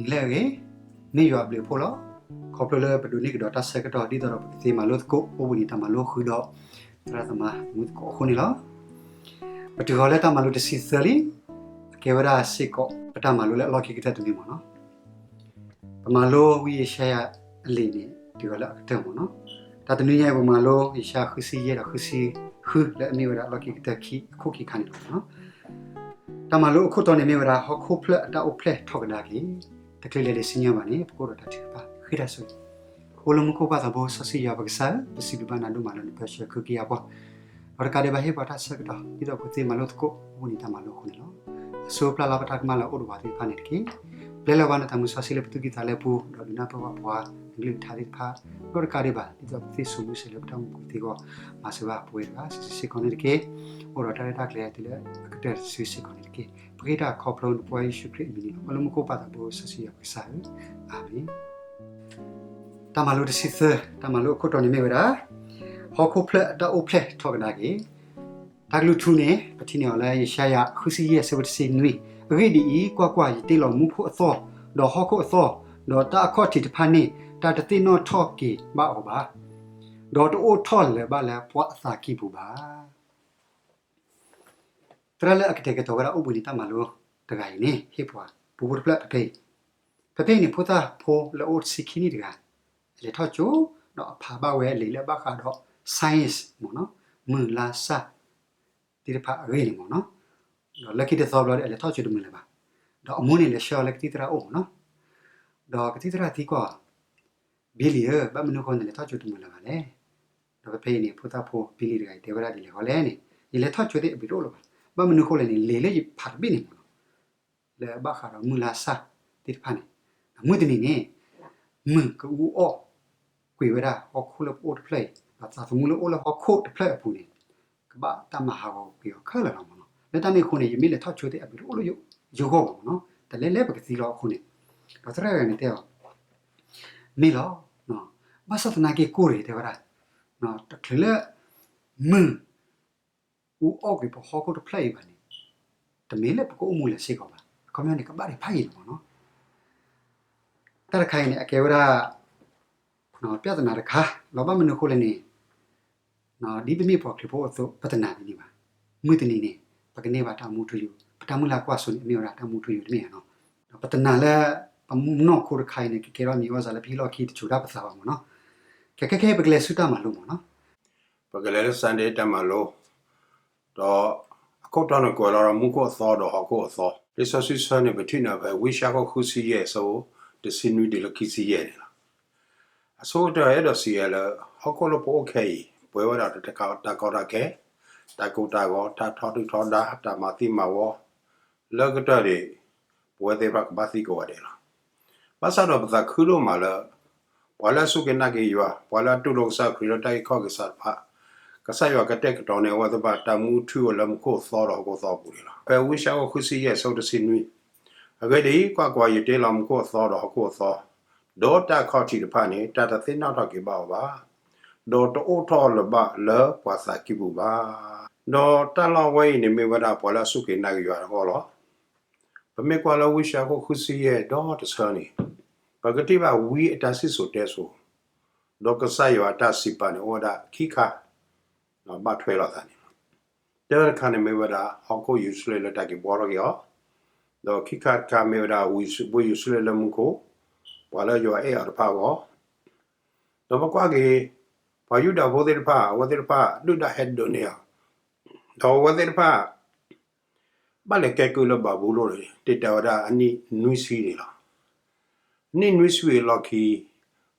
နံၤလၢအဂ့ၤ, မ့ၢ်ယွၤအဘျုးအဖှိၣ်လီၤ. ခီဖျိလၢပဒိးန့ၢ်ကဒီးတၢ်ဆၢကတီၢ် ဒ်သိးဒီးပကသ့မၤလိသကိး အိၣ်ဘှံးနံၤတၢ်မၤလိဃုာ်ဒီး သရၣ်သမါမူသကိးအဃိန့ၣ်လီၤ. ပတုၤဃီၤလၢတၢ်မၤလိတဆံသၢလံ, အကဲဝဲဒၣ်စ့ၢ်ကီး ပတၢ်မၤလိလၢအလီၢ်ခံကတၢၢ်တမံၤမ့ၢ်နီၤ. ပမၤလိဝံယၡါယၤအလံာ်န့ၣ် တုၤဃီၤလၢအကတၢၢ်မ့ၢ်နီၤ. တၢ်တနွံညါအံၤ ပမၤလိယၡါယၤဃုဆံယဲၢ်ဒီးဃုဆံဃု လၢအမ့ၢ်ဝဲဒၣ်လီၢ်ခံကတၢၢ်ခံ အခိၣ်ခံခါန့ၣ်လီၤ. တၢ်မၤလိအခိၣ်တီန့ၣ်မ့ၢ်ဝဲဒၣ် ဟီၣ်ခိၣ်ဖျၢၣ်အတၢ်အိၣ်ဖျဲၣ်ထီၣ်ကဒါက့ၤ, တချုးလဲၤဒံးစံၣ်ညီၣ်ဘၣ်န့ၣ် ပကအိၣ်ဒီးတၢ်ထုကဖၣ် ဃ့တၢ်ဆိၣ်ဂ့ၤ. အိၣ်လၢမူခိၣ်ပၢ်သးဘိစီဆှံယွၤပကစၢ်ဧၢ, ပစံးဘျုးဘၣ်နၤဒိၣ်မးလၢနပၢဆှၢခုက့ၤအပှၤ, ဒီးတကးဒံးဘၣ်ဟ့ၣ်ပှၤတၢ်ဆၢကတီၢ် ဒ်သိးပကသ့မၤလိသကိး အိၣ်ဘှံးနံၤတၢ်မၤလိအဃိန့ၣ်လီၤ. အစိပျၢ်လၢပတၢ်ကမၣ်လၢအအိၣ်ဒီးပှၤသ့ၣ်တဖၣ်န့ၣ်တက့ၢ်. ပျဲလီၤပှၤနတၢ်မုၢ်စီဆှံလၢပသူၣ်ကံၢ်သးလဲပူၤ, ဒီးဒုးနၢ်ပၢၢ်ဘၣ်ပှၤ နကလုၢ်ကထါသ့ၣ်တဖၣ်, ဒီးတကးဒံးဘၣ် ဒ်သိးပကသ့စိာ်မူစိာ်လၢပတၢ်အိၣ်မူပူၤသ့အဂီၢ်, မၤစၢၤဘၣ်ပဝဲတဂၤစုာ်စုာ်စ့ၢ်ကီးန့ၣ်တက့ၢ်. အိၣ်ဒီးတၢ်ရဲၣ်တၢ်ကျဲၤတုၤလၢအကတၢၢ်စုာ်စုာ်စ့ၢ်ကီးန့ၣ်တက့ၢ်. ပဃ့တၢ်ခီဖျိနဖိယ့ၣ်ၡူးခရံာ်အမံၤန့ၣ်လီၤ. အိၣ်လၢမူခိၣ်ပၢ်သးဘိစီဆှံယွၤပကစၢ်ဧၢ, အၤမ့ၣ်. တၢ်မၤလိတဆံသၢ, တၢ်မၤလိအခိၣ်တီန့ၣ်မ့ၢ်ဝဲဒၣ် ဟီၣ်ခိၣ်ဖျၢၣ်အတၢ်အိၣ်ဖျဲၣ်ထီၣ်ကဒါက့ၤ. တၢ်ကလုၢ်ထူန့ၣ် ပထံၣ်န့ၢ်အီၤလၢယၡါယၤဃုဆံယဲၢ်ဆၢဖိတဆံနွံ, အဂ့ၢ်ဒ်အံၤ, ကွၢ်ကွၢ်, ယတ့လီၤမူခိၣ်အသီ, ဒီးဟီၣ်ခိၣ်အသီ, ဒီးတၢ်အခီၣ်ထံးတဖၣ်န့ၣ် တၢ်တသ့ၣ်နီၣ်ထီၣ်က့ၤဘၣ်အီၤဘၣ်, ဒီးတအိၣ်ထီၣ်လၢၤဘၣ်လၢပှၤအသးကံၢ်ပူၤဘၣ်. သရၣ်လၢအကတဲာ်ကတီၤဝဲဒၣ်အိၣ်ဘှံးနံၤတၢ်မၤလိတဂၤအံၤန့ၣ် ဟ့ၣ်ပှၤပူဖိတဖျၢၣ်ဖဲအံၤ, ဖဲဖဲအံၤန့ၣ် ဖိသၣ်ဖိလၢအအိၣ်တဆံခံနံၣ်တဂၤ အလဲၤထီၣ်ကၠိ, ဒီးအဖးဘၣ်ဝဲလံာ်လၢအဘၣ်ဃးဒီး science မ့ၢ်နီၤ, မုၢ်လါစၢ် သ့ၣ်တဖၣ်အဂ့ၢ်န့ၣ်မ့ၢ်နီၤ, ဒီးလၢခံတသီဘျီဒီး အလဲၤထီၣ်ကၠိတမုာ်လၢၤဘၣ်, ဒီးအမိၢ်န့ၣ်လဲၤဆှၢအီၤလၢကသံၣ်သရၣ်အိၣ်မ့ၢ်နီၤ, ဒီးကသံၣ်သရၣ်သံကွၢ်အီၤ, Billy ဧၢ, ဘၣ်မနုၤအဃိနလဲၤထီၣ်ကၠိတမုာ်လၢၤဘၣ်လဲၣ်. ဒီးဖဲဖဲအံၤန့ၣ် ဖိသၣ်ဖိ Billy တဂၤအံၤ တဲဝဲဒၣ်ဒ်လဲၣ်ဃီလဲၣ်န့ၣ်, ယလဲၤထီၣ်ကၠိသ့ၣ်အဘျုးတအိၣ်လၢၤဘၣ်. ဘၣ်မနုၤအဃိလဲၣ်န့ၣ် လံာ်လၢယဖးတဘ့ၣ်န့ၣ်မ့ၢ်နီၤ, လၢအဘၣ်ဃးဒီးမုၢ်လါစၢ်သ့ၣ်တဖၣ်န့ၣ်, မုၢ်တနံၤန့ၣ် မုၢ်ကအူအီၣ်ကွံာ်ဝဲဒၣ်ဟီၣ်ခိၣ်လၢပအိၣ်တဖျၢၣ်အံၤ, ဒီးသးသမူလၢအိၣ်လၢဟီၣ်ခိၣ်တဖျၢၣ်အပူၤန့ၣ် ကဘၣ်တၢ်မၤဟးဂီၤကွံာ်အီၤခဲလၢာ်လီၤမ့ၢ်နီၤ. လၢတၢ်န့ၣ်အဃိန့ၣ် ယမ့ၢ်လဲၤထီၣ်ကၠိသ့ၣ်အဘျုးတအိၣ်လၢယဂီၢ်ဘၣ်မ့ၢ်နီၤ, တလဲၤလဲၤပကသံလီၤအဃိန့ၣ်, ဒီးသရၣ်တဂၤန့ၣ်တဲအီၤ, မ့ၢ်လီၤ, ဘၣ်ဆၣ်သနာ်က့ကိၢ်တဂ့ၤတဲဝဲဒၣ်, တချုးလၢ မုၢ် အူအီၣ်ကွံာ်ပဟီၣ်ခိၣ်တဖျၢၣ်အံၤဘၣ်န့ၣ်, တမ့ၢ်လၢပကအိၣ်မူလၢၤစ့ၢ်ကီးဘၣ်. အခီပညီန့ၣ် ကဘၣ်ဒံးဖးယံာ်လီၤမ့ၢ်နီၤ. တၢ်တခါအံၤန့ၣ် အကဲဝဲဒၣ် ပြဿနာတခါလီၤ. ဘၣ်မနုၤအဃိလဲၣ်န့ၣ်, ဒ်ပမ့ၢ်ပှၤခရံာ်ဖိအသိး ပတနာ်ဒ်န့ၣ်ဘၣ်. မုၢ်တနံၤန့ၣ် ပကန့ၢ်ဘၣ်တၢ်မူထူယိာ်, ပတၢ်မုၢ်လၢ်ကွၢ်စိန့ၣ် အမ့ၢ်ဝဲဒၣ်တၢ်မူထူယိာ်တမ့ၢ်ဧါနီၤ. ဒီးပတနာ်လၢ ပနီၢ်ခိတခါအံၤန့ၣ် ကကဲထီၣ်မံၤအီၣ်စးလၢပဟံၣ်လီၢ်ခံတစိၤတၢ်ပသးဘၣ်မ့ၢ်နီၤ. ခဲခဲခဲအံၤ ပကလဲၤဆူတၢ်မၤလိမ့ၢ်နီၤ. ပကလဲၤလၢ Sunday တၢ်မၤလိ ဒီးအခိၣ်တီန့ၣ်ကွဲးလီၤဒီး မူခိၣ်အသီဒီးဟီၣ်ခိၣ်အသီ. လံာ်စီဆှံဆၢန့ၣ် ပထံၣ်န့ၢ်ဖဲဝံယၡါယၤခိၣ်ဃုဆံယဲၢ်အဆၢ တဆံနွံတုၤလၢခံဆံယဲၢ်န့ၣ်လီၤ. အဆိကတၢၢ်အဲၣ်ဒိးစံးဝဲလၢ ဟီၣ်ခိၣ်လၢပအိၣ်ခဲအံၤ ပှဲၤဝဲဒၣ်ဒီးတၢ်ကီတၢ်ခဲ, တၢ်ကိၢ်တၢ်ဂီၤ, တၢ်ထီဒုၣ်ထီဒါ, တၢ်မၤသံမၤဝီ, လၢကတၢၢ်န့ၣ် ပဝဲသ့ၣ်တဖၣ်ကဘၣ်သံကိးဂၤဒဲးလီၤ. ဘၣ်ဆၣ်ဒီးပသးခုဒိၣ်မးလၢ ပှၤလၢအစူၢ်က့ၤနာ်က့ၤယွၤ, ပှၤလၢအတူၢ်လိာ်ကစၢ်ခရံာ်လၢတၢ်အုၣ်က့ၤခီၣ်က့ၤအသးတဖၣ်, ကစၢ်ယွၤကတဲာ်ကတီၤန့ၢ်အဝဲသ့ၣ်တဖၣ် တၢ်မူထူယိာ်လၢမူခိၣ်အသီဒီးဟီၣ်ခိၣ်အသီအပူၤန့ၣ်လီၤ. ဖဲဝံယၡါယၤခိၣ်ဃုဆံယဲၢ်အဆၢတဆံနွံ, အဂ့ၢ်ဒ်အံၤ, ကွၢ်ကွၢ်, ယတ့လီၤမူခိၣ်အသီဒီးဟီၣ်ခိၣ်အသီ, ဒီးတၢ်အခီၣ်ထံးတဖၣ်န့ၣ် တၢ်တသ့ၣ်နီၣ်ထီၣ်က့ၤဘၣ်အီၤဘၣ်, ဒီးတအိၣ်ထီၣ်လၢၤဘၣ်လၢပှၤသးကံၢ်ပူၤဘၣ်. ဒီးတၢ်လီၢ်ဝဲအံၤန့ၣ်မ့ၢ်ဝဲဒၣ်ပှၤလၢအစူၢ်က့ၤနာ်က့ၤယွၤအဂီၢ်လီၤ. ပမ့ၢ်ကွၢ်လၢဝံယၡါယၤခိၣ်ဃုဆံယဲၢ်ဒီတဆၢန့ၣ်, ပကထံၣ်ဘၣ်ဝံအတၢ်စံၣ်စိၤတဲစိၤ, ဒီးကစၢ်ယွၤအတၢ်စံးပာ်န့ၣ်အိၣ်ဝဲဒၣ်ခံခါ, ဘၣ်ထွဲလိာ်သးန့ၣ်လီၤ. တၢတခါန့ၣ်မ့ၢ်ဝဲဒၣ် ဟီၣ်ခိၣ်ယရူၤၡလ့ၣ်လၢတၢ်က့ၤဘှီထီၣ်က့ၤအီၤ, ဒီးခံခါတခါမ့ၢ်ဝဲဒၣ် ဝ့ၢ်ယရူၤၡလ့ၣ်လၢမူခိၣ်, ပှၤလၢယွၤအဲၣ်အီၤတဖၣ်အဂီၢ်, ဒီးပကွၢ်က့ၤ ပှၤယူဒၤဖိသ့ၣ်တဖၣ် အဝဲသ့ၣ်တဖၣ်ဒုၣ်ဒါဟဲဒုးန့ၢ်အီၤ, ဒီးအဝဲသ့ၣ်တဖၣ် ဘၣ်လဲၤကဲကုၢ်လၢဘၤဘူလိၣ်န့ၣ် တ့တဲဝဲဒၣ်အနံၣ်နွံဆံန့ၣ်လီၤ. အနံၣ်နွံဆံအလီၢ်ခံ, ခီ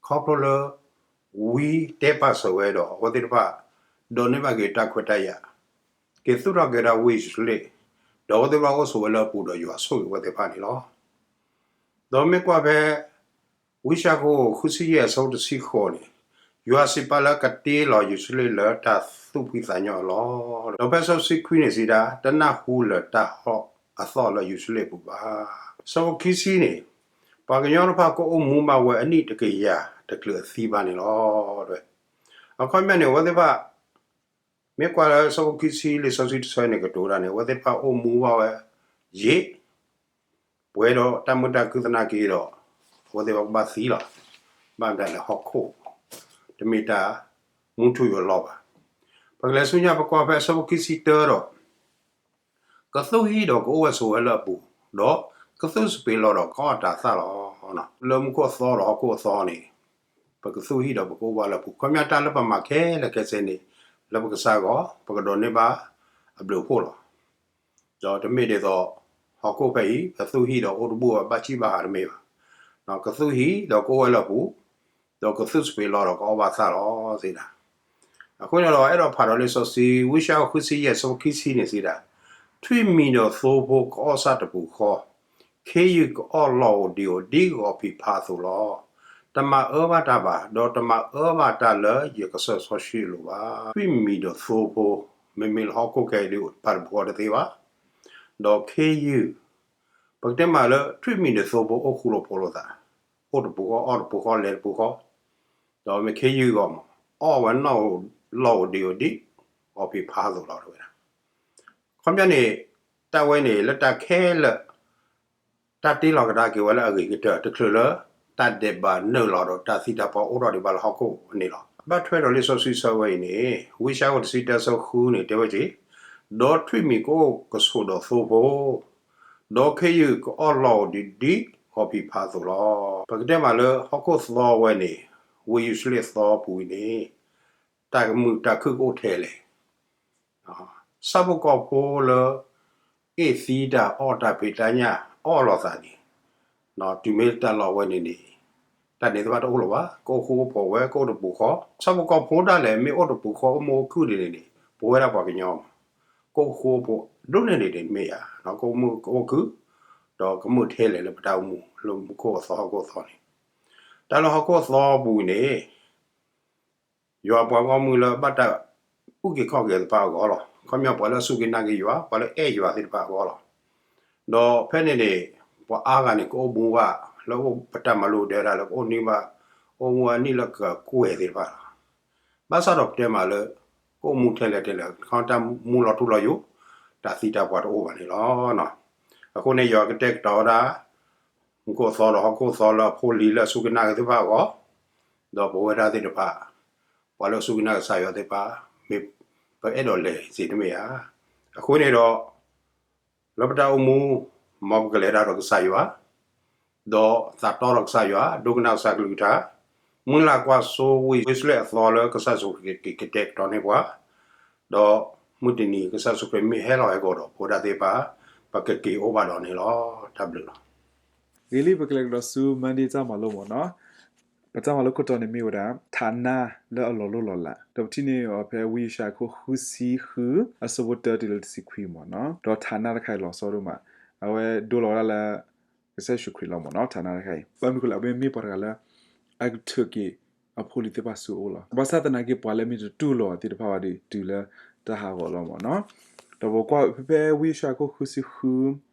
ဖျိလၢ ဝံတဲပာ်စၢၤဝဲဒီး အဝဲသ့ၣ်တဖၣ် ဒိးန့ၢ်ဘၣ်က့ၤတၢ်ခွဲးတၢ်ယာ်, က့ၤသူၣ်ထီၣ်က့ၤဒၣ်ဝ့ၢ်ယရူၤၡလ့ၣ်, ဒီးအဝဲသ့ၣ်တဖၣ်အိၣ်ဆိးဝဲလၢအပူၤဒီးယွၤဆိၣ်ဂ့ၤအဝဲသ့ၣ်တဖၣ်န့ၣ်လီၤ. ဒီးမ့ၢ်ကွၢ်ဖဲ ဝံယၡါယၤခိၣ်ဃုဆံယဲၢ်အဆၢတဆံဃိးန့ၣ်, ယွၤစံးပာ်လၢကတ့လီၤယရူၤၡလ့ၣ်လၢတၢ်သူၣ်ဖှံသးညီအလီၢ်, ဒီးဖဲအဆၢတဆံခွံန့ၣ်စံးဒၣ် တနၢ်ဟူလၢၤတၢ်ဟီၣ်အသီၣ်လၢယရူၤၡလ့ၣ်အပူၤဘၣ်. အဆၢဖိခံဆံန့ၣ်, ပှၤကညီတဖၣ်ကအိၣ်မူဘၣ်ဝဲအနံၣ်တကယၤတချုးအသံဘၣ်န့ၣ်လီၤ. အခီပညီန့ၣ် အဝဲသ့ၣ်တဖၣ် မ့ၢ်ကွၢ်လၢအဆၢဖိခံဆံ လံာ်စီဆှံတဆၢန့ၣ်ကတိၤတၢ်န့ၣ် အဝဲသ့ၣ်တဖၣ်အိၣ်မူဘၣ်ဝဲ ယံာ် ပှဲၤဒီးတၢ်မုာ်တၢ်ခုၣ်သနာ်က့ဒီး အဝဲသ့ၣ်ဘၣ်ကဘၣ်သံလီၤ. ဘၣ်မတၤလဲၣ် ဟီၣ်ခိၣ် တမ့ၢ်တၢ်မူထူယိာ်လီၤဘၣ်. ပကလဲၤဆူညါပကွၢ်ဖဲအဆၢဖိခံဆံတၢဒီး ကသူၣ်ဟံၣ်ဒီးကအိၣ်ဝဲဆိးဝဲလၢအပူၤ, ဒီးကသူၣ်စပံးလီၢ်ဒီးကအီၣ်တၤသၣ်လီၤ. လၢမူခိၣ်အသီဒီးဟီၣ်ခိၣ်အသီန့ၣ် ပကသူၣ်ဟံၣ်ဒီးပကအိၣ်ဘၣ်လၢအပူၤ, ခီပညီတၢ်လၢပမၤခဲလၢာ်ခဲဆ့န့ၣ် လၢပကစၢ်အဂီၢ် ပကဒိးန့ၢ်ဘၣ်အဘျုးအဖှိၣ်လီၤ. ဒီးတမ့ၢ်ဒ်သိး ဟီၣ်ခိၣ်ဖဲအံၤ ပသူၣ်ဟံၣ်ဒီးအိၣ်တဘူၣ်ဘၣ် ဘၣ်စံၣ်ဘၣ်ဟးတမ့ၢ်ဘၣ်. ကသူၣ်ဟံၣ်ဒီးကအိၣ်ဝဲလၢအပူၤ, ဒီးကသူၣ်စပံးလီၢ်ဒီးကအီၣ်ဘၣ်သၣ်လီၤသ့ဒၣ်. အဃိန့ၣ်ဒီး အဲၣ်ဒိးဖးဒီးလံာ်စီဆှံ ဝံယၡါယၤဃုဆံယဲၢ် အဆၢဖိခံဆံန့ၣ်စံးဒၣ်, ထွံၣ်မံၤဒီးသိဖိကအီၣ်ဆၣ်တပူၤဃီ, ခ့ယုၢ်ကအီၣ်လီၤဧိၤဒံးဧိၤဒ်ဂီၤဖံးဖးအသိးလီၤ. တမၤအၢဘၣ်တၢ်ဘၣ်, ဒီးတမၤအၢဘၣ်တၢ်လၢယကစၢၢ်စီဆှံအလိၤဘၣ်. ထွံၣ်မံၤဒီးသိဖိ မ့မ့ၢ်လၢဟီၣ်ခိၣ်ခဲအံၤဒ်အိၣ်တပူၤဃီတသ့ဘၣ်, ဒီးခ့ယုၢ် ပကတဲမးလၢထွံၣ်မံၤဒီးသိဖိအိၣ်ဃူလိာ်ဖိးလိာ်သး, အိၣ်တပူၤဃီ အီၣ်တပူၤဃီ လဲၤတပူၤဃီ, ဒီးမ့ၢ်ခ့ယုၢ်အဂီၢ်မး အီၣ်ဝဲနီၣ်ဧိၤလီၤဧိၤဒံးဧိၤဒံး ဂီၤဖံးဖးအသိးလီၤ တဲဝဲဒၣ်. ခီပညီန့ၣ် တၢ်ဝဲန့ၣ် လၢတၢ်ခဲလၢာ် တၢ်တ့လီၤကဒါက့ၤဝဲလၢအဂ့ၤကတၢၢ် တချုးလၢ တၢ်ဒဲးဘးနုာ်လီၤဒီးတၢ်သံတၢ်ပှၢ်အိၣ်ထီၣ်ဒံးဘၣ်လၢဟီၣ်ခိၣ်န့ၣ်လီၤ. ဘၣ်ထွဲဒီးလံာ်စီဆှံဆၢဝဲအံၤန့ၣ် ဝံယၡါယၤဃုဆံတၢ အဆၢဖိဃုန့ၣ် တဲဝဲက့ၤ, ဒီးထွံၣ်မံၤကအိၣ်ကဆိးဒီးသိဖိ ဒီးခ့ယုၢ်ကအီၣ်လီၤဧိၤဒံးဒံး ဂီၤဖံးဖးအသိးလီၤ. ပကတဲမးလၢဟီၣ်ခိၣ်သီဝဲန့ၣ် ဝ့ၢ်ယရူၤၡလ့ၣ်အသီပူၤအံၤန့ၣ် တၢ်ကမုာ်တၢ်ခုၣ်ကအိၣ်ထဲလဲၣ်. ဆၣ်ဖိကီၢ်ဖိလၢ အ့ၣ်သံတၢ်အီၣ်တၢ်ဖံးတၢ်ညၣ်အီၣ်လိာ်သးန့ၣ် တုၤမ့ၢ်တၢ်လီၢ်ဝဲန့ၣ်န့ၣ် တၢ်န့ၣ်သ့ၣ်တဖၣ်တအိၣ်လၢၤဘၣ်. ကအိၣ်ဃူအိၣ်ဖိးဝဲ ကအိၣ်တပူၤဃီ, ဆၣ်ဖိကီၢ်ဖိဒၣ်လဲာ် မ့ၢ်အိၣ်တပူၤဃီ အိၣ်မုာ်အိၣ်ခုၣ်ဒ်န့ၣ်န့ၣ် ပဝဲဒၣ်ပှၤကညီမး ကအိၣ်ဃူအိၣ်ဖိးဒိၣ်န့ၢ်ဒံးန့ၣ်မ့ၢ်ဧါ, ကအိၣ်မုာ်ကအိၣ်ခုၣ် ဒီးကမုာ်ထဲလဲၣ်လၢပတၢ်အိၣ်မူလၢမူခိၣ်အသီဟီၣ်ခိၣ်အသီန့ၣ်, တၢ်လၢဟီၣ်ခိၣ်အသီပူၤန့ၣ် ယွၤပှၤဂီၢ်မုၢ်လၢဘၣ်တၢ်အုၣ်က့ၤခီၣ်က့ၤသ့ၣ်တဖၣ်အဂီၢ်လီၤ. ခီပညီပှၤလၢအစူၢ်က့ၤနာ်က့ၤယွၤ ပှၤလၢအဲၣ်ယွၤသ့ၣ်တဖၣ်အဂီၢ်လီၤ. ဒီးဖဲန့ၣ်န့ၣ် ပှၤအါဂၤန့ၣ် ကအိၣ်မူဘၣ် လၢပတၢ်မၤလိဒဲဒၣ်လၢ ကအိၣ်နံၣ်ဘၣ်အိၣ်မူအနံၣ်လၢကကွဲၢ်သ့ၣ်တဖၣ်လီၤ. ဘၣ်ဆၣ်ဒီးပတဲမးလၢ ကအိၣ်မူထဲလဲၣ်ထဲလဲၣ် ခီတၢ်မူလီၤထူလီၤယိာ် တၢ်သံတၢ်ပှၢ်တအိၣ်ဘၣ်န့ၣ်လီၤ. အဃိန့ၣ် ယွၤကတဲာ်ကတီၤဝဲဒၣ် မူခိၣ်အသီဒီးဟီၣ်ခိၣ်အသီလၢအဖိလံၤလၢအစူၢ်က့ၤနာ်က့ၤသ့ၣ်တဖၣ်အဂီၢ်, ဒီးပဝဲဒၣ်သ့ၣ်တဖၣ် ပှၤလၢအစူၢ်က့ၤနာ်က့ၤကစၢ်ယွၤသ့ၣ်တဖၣ် မ့ၢ်ပအဲၣ်ဒိးလဲၤစ့ၢ်တမ့ၢ်ဧါ. အဃိန့ၣ်ဒီး လၢပတၢ်အိၣ်မူ မ်ပကလဲၤတၢ်ဒီးကစၢ်ယွၤ ဒီးသးတီဒီးကစၢ်ယွၤ ဒိကနၣ်ကစၢ်ကလုၢ်ကထါ, မုၢ်လၢ်ကွၢ်စိဝ့ၢ်ယရူၤၡလ့ၣ်အသီလၢကစၢ်ယ့ၣ်ၡူးခရံာ်ကကတဲာ်ကတီၤန့ၢ်ပှၤ, ဒီးမုၢ်တနံၤကစၢ်ယ့ၣ်ၡူးခရံာ်မ့ၢ်ဟဲလီၤဟဲက့ၤဒီး ပဝဲဒၣ်သ့ၣ်တဖၣ် ပကက့ၤအိၣ်ဘၣ်ဒီးန့ၣ်လီၤ. တၢ်ဘျုးလီၤ. ဂ့ၤလံ ပကလဲၤကဒီးဆူ Monday တၢ်မၤလိမ့ၢ်နီၤ. ပတၢ်မၤလိခိၣ်တီန့ၣ်မ့ၢ်ဝဲဒၣ် ထးနါလၢအလီၤလိၢ်လီၤလး, ဒီးပထံၣ်န့ၢ်အီၤဖဲဝံယၡါယၤခိၣ်ဃုဆံဃု အဆၢဖိတၢတုၤလၢတဆံခွံမ့ၢ်နီၤ. ဒီးထးနါတခါအံၤလီၤဆီဒိၣ်မး, အဝဲဒိလီၤဝဲဒၣ်လၢ ကစၢ်ယ့ၣ်ၡူးခရံာ်လီၤမ့ၢ်နီၤ. ထးနါတခါအံၤ ဘၣ်မနုၤအဃိလဲၣ် အဝဲမ့ၢ်ပှၤတဂၤလၢ အကထုးက့ၤအဖိလံၤသ့ၣ်တဖၣ်ဆူအအိၣ်လီၤ. ဘၣ်ဆၣ်သနာ်က့ ပှၤလၢမ့ၢ်တတူၢ်လိာ်သ့ၣ်တဖၣ်ဘၣ်ဒီး တုၤလၢတၢ်ဟးဂီၤလီၤမ့ၢ်နီၤ. ဒီးပကွၢ်ဖဲ ဖဲဝံယၡါယၤခိၣ်ဃုဆံဃု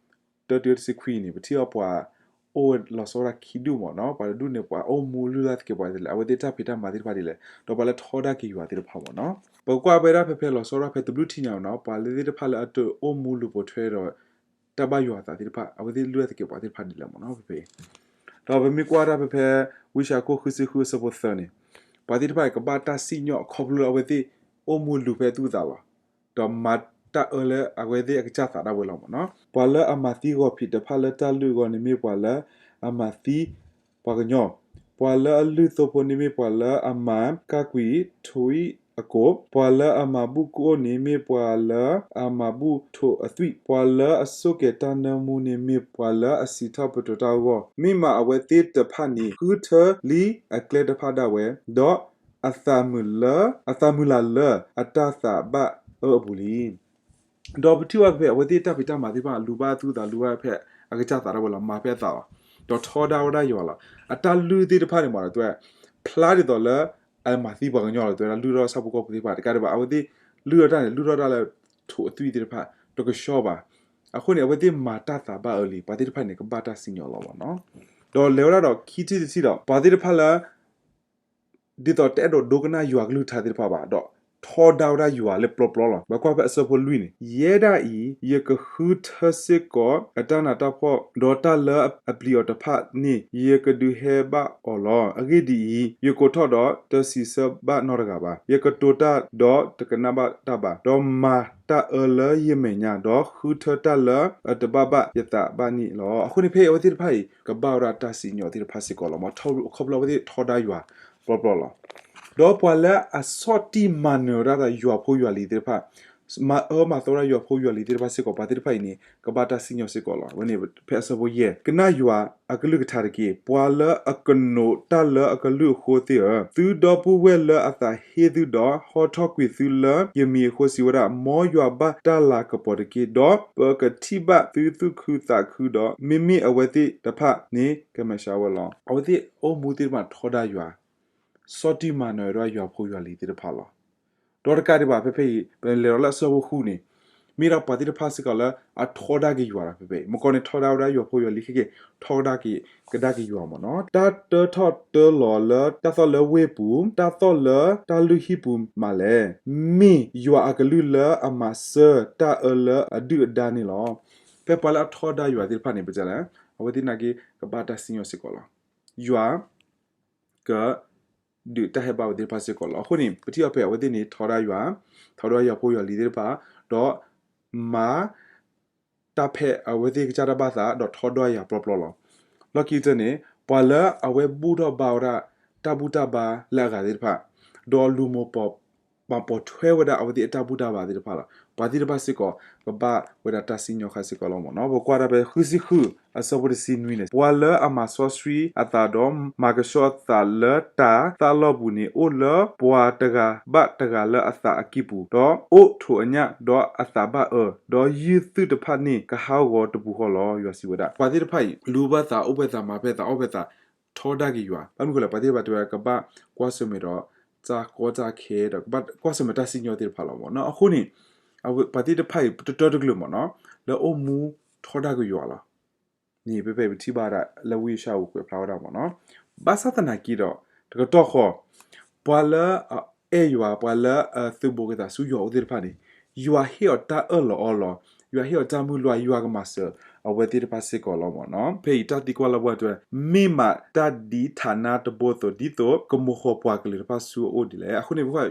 တၢတုၤလၢတဆံခွံအံၤန့ၣ် ပထံၣ်အီၤပှၤအိၣ်ဝဲလီၤဆီဒၣ်ခံဒူၣ်မ့ၢ်နီၤ. ပှၤတဒူၣ်န့ၣ် ပှၤအိၣ်မူလုၢ်လၢ်သကဲးပဝးဒ်လဲၣ်, အဝဲသ့ၣ်တၢ်ဖံးတၢ်မၤသ့ၣ်တဖၣ်ဒ်လဲၣ်, ဒီးပှၤလၢထီဒါက့ၤယွၤသ့ၣ်တဖၣ်မ့ၢ်နီၤ. ပကွၢ်ဖဲဒၣ်ဖဲဖဲလီၤဆီဒၣ်ဖဲတဘျုးထံၣ်ညါမ့ၢ်နီၤ, ပှၤလၢသ့ၣ်တဖၣ်လၢအတအိၣ်မူလူၤပိာ်ထွဲဒီး တၢ်ဘၣ်ယွၤအသးသ့ၣ်တဖၣ် အဝဲသ့ၣ်လုၢ်လၢ်သကဲးပဝးသ့ၣ်တဖၣ်ဒ်လဲၣ်မ့ၢ်နီၤ ဖဲဖဲ ဒီးပမ့ၢ်ကွၢ်ဒၣ်ဖဲဖဲ ဝံယၡါယၤခိၣ်ဃုဆံဃုအဆၢဖိသၢန့ၣ်, ပှၤသ့ၣ်တဖၣ်န့ၣ် ကဘၣ်တၢ်စံၣ်ညီၣ်အခီဖျိလၢအဝဲသ့ၣ်အိၣ်မူလူၤဖဲအသူၣ်အသးလီၤ. ဒီးမၤတၢ်အၢလၢအဝဲသ့ၣ်အကစၢ်သးဒၣ်ဝဲလီၤမ့ၢ်နီၤ. ပှၤလၢအမၤသံဂီၤဖံးတဖၣ်လၢတၢ်လုၢ်အဂီၢ်န့ၣ်မ့ၢ်ပှၤလၢအမၤသံပှၤကညီ, ပှၤလၢအလုၢ်သိဖိန့ၣ်မ့ၢ်ပှၤလၢအမၤကၢ်ကွံာ်ထိၣ်အကိာ်, ပှၤလၢအမၤဘူၣ်ကအိၣ်န့ၣ်မ့ၢ်ပှၤလၢအမၤဘူၣ်ထိၣ်အသွံၣ်, ပှၤလၢအဆိၣ်ကဲၤတၢ်နၢမူန့ၣ်မ့ၢ်ပှၤလၢအစံးထီၣ်ပတြၢၤတၢ်ဂီၢ်, မ့ၢ်မးအဝဲသ့ၣ်တဖၣ်န့ၣ် ဃုထၢလံအကျဲတဖၣ်ဒၣ်ဝဲ, ဒီးအသးမုာ်လၢ အသးမုာ်လၤလၢအတၢ်သးဘၣ်အၢအပူၤလံ. ဒီးပထံၣ်ဘၣ်ဖဲ အဝဲသ့ၣ်တၢ်ဖံးတၢ်မၤသ့ၣ်တဖၣ် လူၤဘၣ်သူၣ်သး လူၤဘၣ်ဖဲအကစၢ်သးဒၣ်ဝဲလီၤ, မၤဖဲအသးလီၤ. ဒီးထီဒါဝဲဒၣ်ယွၤလီၤ. အတၢ်လုၢ်သ့ၣ်တဖၣ်န့ၣ်မး တဲဝဲ ဖျါဒ်သိးလၢ အမၤသံပှၤကညီလီၤ တဲဝဲဒၣ် လုၢ်ထီၣ်ဆၣ်ဖိကီၢ်ဖိသ့ၣ်တဖၣ်တကးဒံးဘၣ် အဝဲသ့ၣ်လုၢ်ထီၣ်တၢ်န့ၣ် လုၢ်ထီၣ်တၢ်လၢထိၣ်အသွံၣ်သ့ၣ်တဖၣ် တကဆှီဘၣ်. အဃိန့ၣ် အဝဲသ့ၣ်မၤတၢ်သးဘၣ်အၢလံ, ပှၤသ့ၣ်တဖၣ်န့ၣ် ကဘၣ်တၢ်စံၣ်ညီၣ်လီၤမးနီၤ. ဒီးလဲၤဝဲဒၣ်ဒီးခံထံၣ်တထံၣ်ဒီး ပှၤသ့ၣ်တဖၣ်လၢ ဒ်သိးတအဲၣ်ဒိးဒိကနၣ်ယွၤကလုၢ်ကထါသ့ၣ်တဖၣ်ဘၣ်ဒီး ထီဒါဝဲဒၣ်ယွၤလၢပျီပျီလီၤ. ပကွၢ်ဖဲအဆၢဖိလွံၢ်န့ၣ်, ယဲဒၣ်အံၤ ယကဃုထၢစ့ၢ်ကီးအတၢ်နးတၢ်ဖှီၣ်, ဒီးတၢ်လၢအပျံၤအီၤတဖၣ်န့ၣ် ယကဒုးဟဲဘၣ်အီၤလီၤ. အဂ့ၢ်ဒ်အံၤ, ယကိးထီၣ်ဒီးတစံးဆၢဘၣ်နီတဂၤဘၣ်. ယကတိၤတၢ်ဒီးတကနၣ်ဘၣ်တၢ်ဘၣ်. ဒီးမၤတၢ်အၢလၢယမဲာ်ညါ, ဒီးဃုထၢတၢ်လၢအတဘၣ်ဘၣ်ယသးဘၣ်န့ၣ်လီၤ. အဃိန့ၣ်ဖဲအံၤအဝဲသ့ၣ်တဖၣ်အံၤ ကဘၣ်ဝဲဒၣ်တၢ်စံၣ်ညီၣ်သ့ၣ်တဖၣ်စ့ၢ်ကီးလီၤ. ခီဖျိအဝဲသ့ၣ်ထီဒါယွၤပျီပျီလီၤ. ဒီးပှၤလၢအဆီၣ်တံၢ်မၤနၢၤဒၣ်ဒီးယွၤဖိယွၤလံၤသ့ၣ်တဖၣ်, မၤအၢမၤသီဒၣ်ယွၤဖိယွၤလံၤသ့ၣ်တဖၣ်စ့ၢ်ကီး, ပှၤသ့ၣ်တဖၣ်အံၤန့ၣ် ကဘၣ်တၢ်စံၣ်ညီၣ်စ့ၢ်ကီးလီၤ. အဝဲန့ၣ်ဖဲအဆၢဖိယဲၢ်, ကနၣ်ယွၤအကလုၢ်ကထါတက့ၢ်. ပှၤလၢအကနိးတၢ်လၢအကလုၢ်အဃိသ့ၣ်ဧၢ, သုဒီပုၢ်ဝဲၢ်လၢအသးဟ့သုဒီး ဟီထီၣ်ကွံာ်သုလၢယမံၤအဃိစံးဝဲဒၣ်, မ်ယွၤဘၣ်တၢ်လၤကပီၤတက့ၢ်. ဒီးပကထံၣ်ဘၣ်သုသူၣ်ခုသးခုဒီး, မ့မ့ၢ်အဝဲသ့ၣ်တဖၣ်န့ၣ် ကမဲာ်ဆှးဝဲလီၤ. အဝဲသ့ၣ်အိၣ်မူသ့ၣ်တဖၣ်ထီဒါယွၤ, ဆီၣ်တံၢ်မၤနၢၤဒၣ်ယွၤဖိယွၤလံၤသ့ၣ်တဖၣ်လီၤ. ဒီးတကးဒံးဘၣ်ဖဲဖဲအံၤ ပလဲၤဒီးလၢအဆၢဖိဃုန့ၣ်, မ့ၢ်ဒၣ်ပှၤသ့ၣ်တဖၣ်စ့ၢ်ကီးလၢအထီဒါက့ၤယွၤလီၤ. ဖဲဖဲအံၤ မုၢ်ကီၢ်န့ၣ်ထီဒါဝဲဒၣ်ယွၤဖိယွၤလံၤ, ခဲက့ၤထီဒါက့ၤကဒါက့ၤယွၤမ့ၢ်နီၤ. တၢ်တၢထီၣ်တၢလီၤလၢတၢ်သီၣ်လၢဝ့ၢ်ပူၤ, တၢ်သီၣ်လၢတၢ်လုၢ်ဟံၣ်ပူၤမးလဲၣ်. မ့ၢ်ယွၤအကလုၢ်လၢအမၤစၢၤတၢ်အၢလၢအဒုၣ်အဒါန့ၣ်လီၤ. ဖဲပှၤလၢအထီဒါယွၤသ့ၣ်တဖၣ်န့ၣ် ပတဲလဲၣ်, အဝဲသ့ၣ်နာ်က့ ကဘၣ်တၢ်စံၣ်ညီၣ်စ့ၢ်ကီးလီၤ. ယွၤ က ဒုးတၢ်ဟဲဘၣ်ဝဲသ့ၣ်တဖၣ်စ့ၢ်ကီးလီၤ. အဃိန့ၣ် ပထံၣ်အီၤဖဲအဝဲသ့ၣ်န့ၣ် ထီဒါယွၤ, ထီဒါယွၤဖိယွၤလံၤသ့ၣ်တဖၣ်, ဒီးမၤတၢ်ဖဲအဝဲသ့ၣ်ကစၢ်တၢ်ဘၣ်သး ဒီးထီဒါယွၤပျီပျီလီၤ. လီၢ်ခံကတၢၢ်န့ၣ် ပှၤလၢအဝဲဘူၣ်ထီၣ်ဘါဝဲဒၣ်တၢ်ဘူၣ်တၢ်ဘါလၢအဂၤသ့ၣ်တဖၣ်, ဒီးလူၤပိာ်မၤပိာ်ထွဲဝဲဒၣ်အဝဲသ့ၣ်အတၢ်ဘူၣ်တၢ်ဘါသ့ၣ်တဖၣ်လီၤ. ပှၤသ့ၣ်တဖၣ်စ့ၢ်ကီး ကဘၣ်ဝဲဒၣ်တၢ်စံၣ်ညီၣ်ဃာ်စ့ၢ်ကီးလီၤမ့ၢ်နီၤ. ပကွၢ်ဒၣ်ဖဲဃုဆံဃု အဆၢဖိတဆံနွံန့ၣ်, ပှၤလၢအမၤစီဆှံအသးဒီး မၤကဆှီအသးလၢတၢ်သးလီၢ်ပူၤန့ၣ် အိၣ်လၢပှၤတဂၤဘၣ်တဂၤလၢအသးအကံၢ်ပူၤ, ဒီးအိၣ်ထိးအညၣ်, ဒီးအသးဘၣ်အၢ, ဒီးယုၢ်သုးတဖၣ်န့ၣ် ကဟးဂီၤတပူၤဃီလီၤ. ယွၤစံးဝဲဒၣ် ပှၤသ့ၣ်တဖၣ်အံၤ လူၤဘၣ်သး အိၣ်ဘၣ်သး မၤဘၣ်သး အီၣ်ဘၣ်သး ထီဒါက့ၤယွၤ. ဘၣ်မနုၤဃိလဲၣ်, ပှၤသ့ၣ်တဖၣ်တဲဝဲဒၣ် ကဘၣ်ကွၢ်ဆၢၣ်မဲာ်ဒီး တၢ်ကီတၢ်ခဲ ဒီးကဘၣ်ကွၢ်ဆၢၣ်မဲာ်တၢ်စံၣ်ညီၣ်သ့ၣ်တဖၣ်လီၤမ့ၢ်နီၤ. အဃိန့ၣ် ပှၤသ့ၣ်တဖၣ်အံၤ တတၢတကျၢၤမ့ၢ်နီၤ လၢအိၣ်မူထီဒါက့ၤယွၤလီၤ. န့ၣ်ဖဲဖဲပထံၣ်ဘၣ်ဒၣ်လၢဝံယၡါယၤကွဲးဖျါဝဲဒၣ်မ့ၢ်နီၤ. ဘၣ်ဆၣ်သနာ်က့ဒီး တကတီၢ်ဃီ ပှၤလၢအအဲၣ်ယွၤ ပှၤလၢအသုးဘူးက့ၤသးဆူယွၤအအိၣ်သ့ၣ်တဖၣ်န့ၣ် ယွၤဟ့ၣ်အီၤတၢ်အၢၣ်လီၤအီလီၤ, ယွၤဟ့ၣ်အီၤတၢ်မုၢ်လၢ်, ယွၤကမၤစၢၤအဝဲသ့ၣ်တဖၣ်စ့ၢ်ကီးလီၤမ့ၢ်နီၤ. ဖဲအံၤတၢ်သံကွၢ်လၢပှၤတဲဝဲ မ့ၢ်မးတၢ်ဒ်ထးနါတဘိအသိး, ဒ်သိးကမိၣ်ဃီၤပှၤကလုာ်တဖၣ်ဆူအအိၣ်ဒ်လဲၣ်. အဃိန့ၣ် ပကွၢ်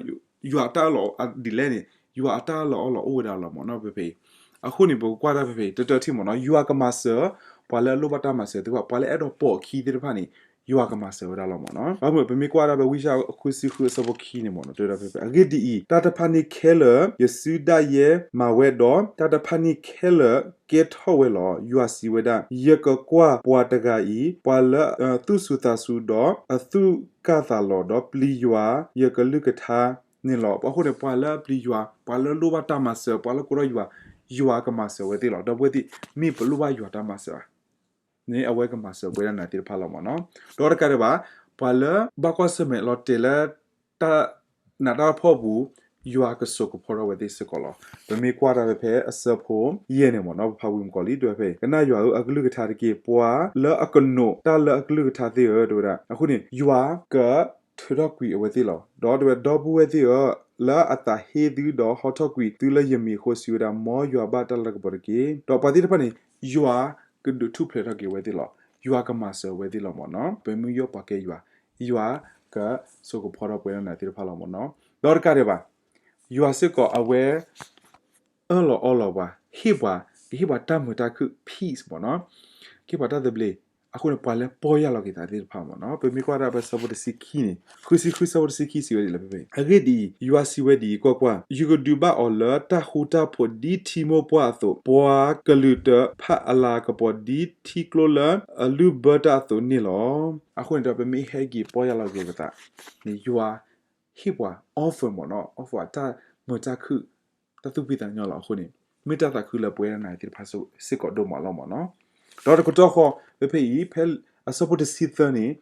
ယွၤအတၢ်အၢၣ်လီၤဒ်လဲၣ်န့ၣ် ယွၤအတၢ်အၢၣ်လီၤအီလီၤအိၣ်ဝဲဒၣ်လီၤမ့ၢ်နီၤ ဖဲဖဲအံၤ. အဃိန့ၣ် ပကကွၢ်ဒၣ်ဖဲဖဲအံၤ တတၢတထံၣ်မ့ၢ်နီၤ ယွၤကမၤစၢၤ ပှၤလၢအလိၣ်ဘၣ်တၢ်မၤစၢၤသ့ၣ်တဖၣ်, ပှၤလၢအအဲၣ်ဒိးပိာ်အခံသ့ၣ်တဖၣ်န့ၣ် ယွၤကမၤစၢၤဝဲဒၣ်လီၤမ့ၢ်နီၤ. ဘၣ်မနုၤ ပမ့ၢ်ကွၢ်ဒၣ်ဖဲဝံယၡါယၤဃုဆံဃုအဆၢဖိခံန့ၣ်မ့ၢ်နီၤ တဲဝဲဒၣ်ဖဲဖဲ အဂ့ၢ်ဒ်အံၤ, တၢ်တဖၣ်န့ၣ်ခဲလၢာ် ယစုဒၣ်ယဲမၤဝဲဒီး တၢ်တဖၣ်န့ၣ်ခဲလၢာ်ကဲထီၣ်ဝဲလီၤ. ယွၤစံးဝဲဒၣ်, ယကကွၢ်ပှၤတဂၤအံၤ ပှၤလၢအသူၣ်စူၤသးစူၤဒီးအသူၣ်ကၢ်သးလီၤ, ဒီးပျံၤယွၤယကလုၢ်ကထါန့ၣ်လီၤ. အဃိန့ၣ် ပှၤလၢအပျံၤယွၤ, ပှၤလၢအလိၣ်ဘၣ်တၢ်မၤစၢၤ, ပှၤလၢကိးထီၣ်ယွၤ, ယွၤကမၤစၢၤဝဲသ့ၣ်လီၤ. ဒီပုၢ်ဝဲၢ်သ့ၣ်, မ့ၢ်ပလိၣ်ဘၣ်ယွၤတၢ်မၤစၢၤဧါ န့ၣ် အဝဲကမၤစၢၤပှၤဒၣ်နၤသ့ၣ်တဖၣ်လီၤမ့ၢ်နီၤ. ဒီးတကးဒံးဘၣ် ပှၤလၢဘၣ်ကွၢ်ဆၢၣ်မဲာ်လီၤတဲာ်လၢ တၢ်နးတၢ်ဖှီၣ်ပူၤ ယွၤကစိာ်ကဖီထီၣ်ဝဲသ့ၣ်စ့ၢ်ကီးလီၤ. ပမ့ၢ်ကွၢ်တၢ်ဖဲ ဖဲအဆၢဖိယဲၢ်န့ၣ်မ့ၢ်နီၤ ပဖးဝံၤမုၢ်ကီၤလံ တဲဝဲဖဲ ကနၣ်ယွၤဧၢ အကလုၢ်ကထါတက့ၢ်. ပှၤလၢအကနိးတၢ်လၢအကလုၢ်ကထါသ့ၣ်ဧၢ တဲဝဲဒၣ်. အဃိန့ၣ် ယွၤကထုးထီၣ်ကွံာ်အဝဲသ့ၣ်လီၤ. ဒီးတဲဝဲ ဒီပုၢ်ဝဲၢ်သ့ၣ်ဧၢ, လၢအသးဟ့သုဒီးဟီထီၣ်ကွံာ်သုလၢယမံၤအဃိစံးဝဲဒၣ်, မ်ယွၤဘၣ်တၢ်လၤကပီၤတက့ၢ်. ဒီးပှၤသ့ၣ်တဖၣ်န့ၣ် ယွၤကဒုးထူၣ်ဖျဲးထီၣ်က့ၤဝဲသ့ၣ်လီၤ. ယွၤကမၤစၢၤဝဲသ့ၣ်လီၤမ့ၢ်နီၤ. ပမ့ၢ်ယီၢ်ပှၤကဲယွၤ, ယွၤကစိာ်ကဖီထီၣ်ပှၤဒၣ်နၤသ့ၣ်တဖၣ်လီၤမ့ၢ်နီၤ. ဒီးတကးဒံးဘၣ် ယွၤစ့ၢ်ကီးအဝဲ အၢၣ်လီၤအီလီၤပှၤ, ဟ့ၣ်ပှၤ, ကဟ့ၣ်ပှၤတၢ်မုာ်တၢ်ခုၣ် peace မ့ၢ်နီၤ, ကဟ့ၣ်ပှၤတၢ်သဘျ့, အဃိန့ၣ် ပှၤလၢပီၢ်ယၢ်လီၤက့ၤသးသ့ၣ်တဖၣ်မ့ၢ်နီၤ. ပမ့ၢ်ကွၢ်ဒၣ်ဖဲဆၢဖိတဆံခံန့ၣ်, ဃုဆံဃုဆၢဖိတဆံခံစံးဝဲဒ်လဲၣ်ဖဲဖဲ, အဂ့ၢ်ဒ်အံၤ, ယွၤစံးဝဲဒ်အံၤ, ကွၢ်ကွၢ်, ယကဒုးဘၣ်အီၤလၢတၢ်ဃူတၢ်ဖိးဒ်ထံမိၢ်ပှၢ်အသိး, ပှၤကလုာ်တဖၣ်အလၤကပီၤဒ်ထံကျိလၢအလုၢ်ဘၢတၢ်အသိးန့ၣ်လီၤ. အဃိန့ၣ်ဒီး ပမ့ၢ်ဟဲက့ၤပီၢ်ယၢ်လီၤက့ၤပသးန့ၣ် ယွၤဟ့ၣ်ပှၤ offer မ့ၢ်နီၤ, offer တၢ်မုာ်တၢ်ခုၣ် တၢ်သူၣ်ဖှံသးညီလီၤ. အဃိန့ၣ် မ့ၢ်တၢ်သးခုလၢပဝဲဒၣ်နၤသ့ၣ်တဖၣ်စ့ၢ်ကီးဒိၣ်မးလီၤမ့ၢ်နီၤ. ဒီးတကတီၢ်ဃီ ဖဲဖဲအံၤ ဖဲအဆၢဖိတဆံသၢန့ၣ်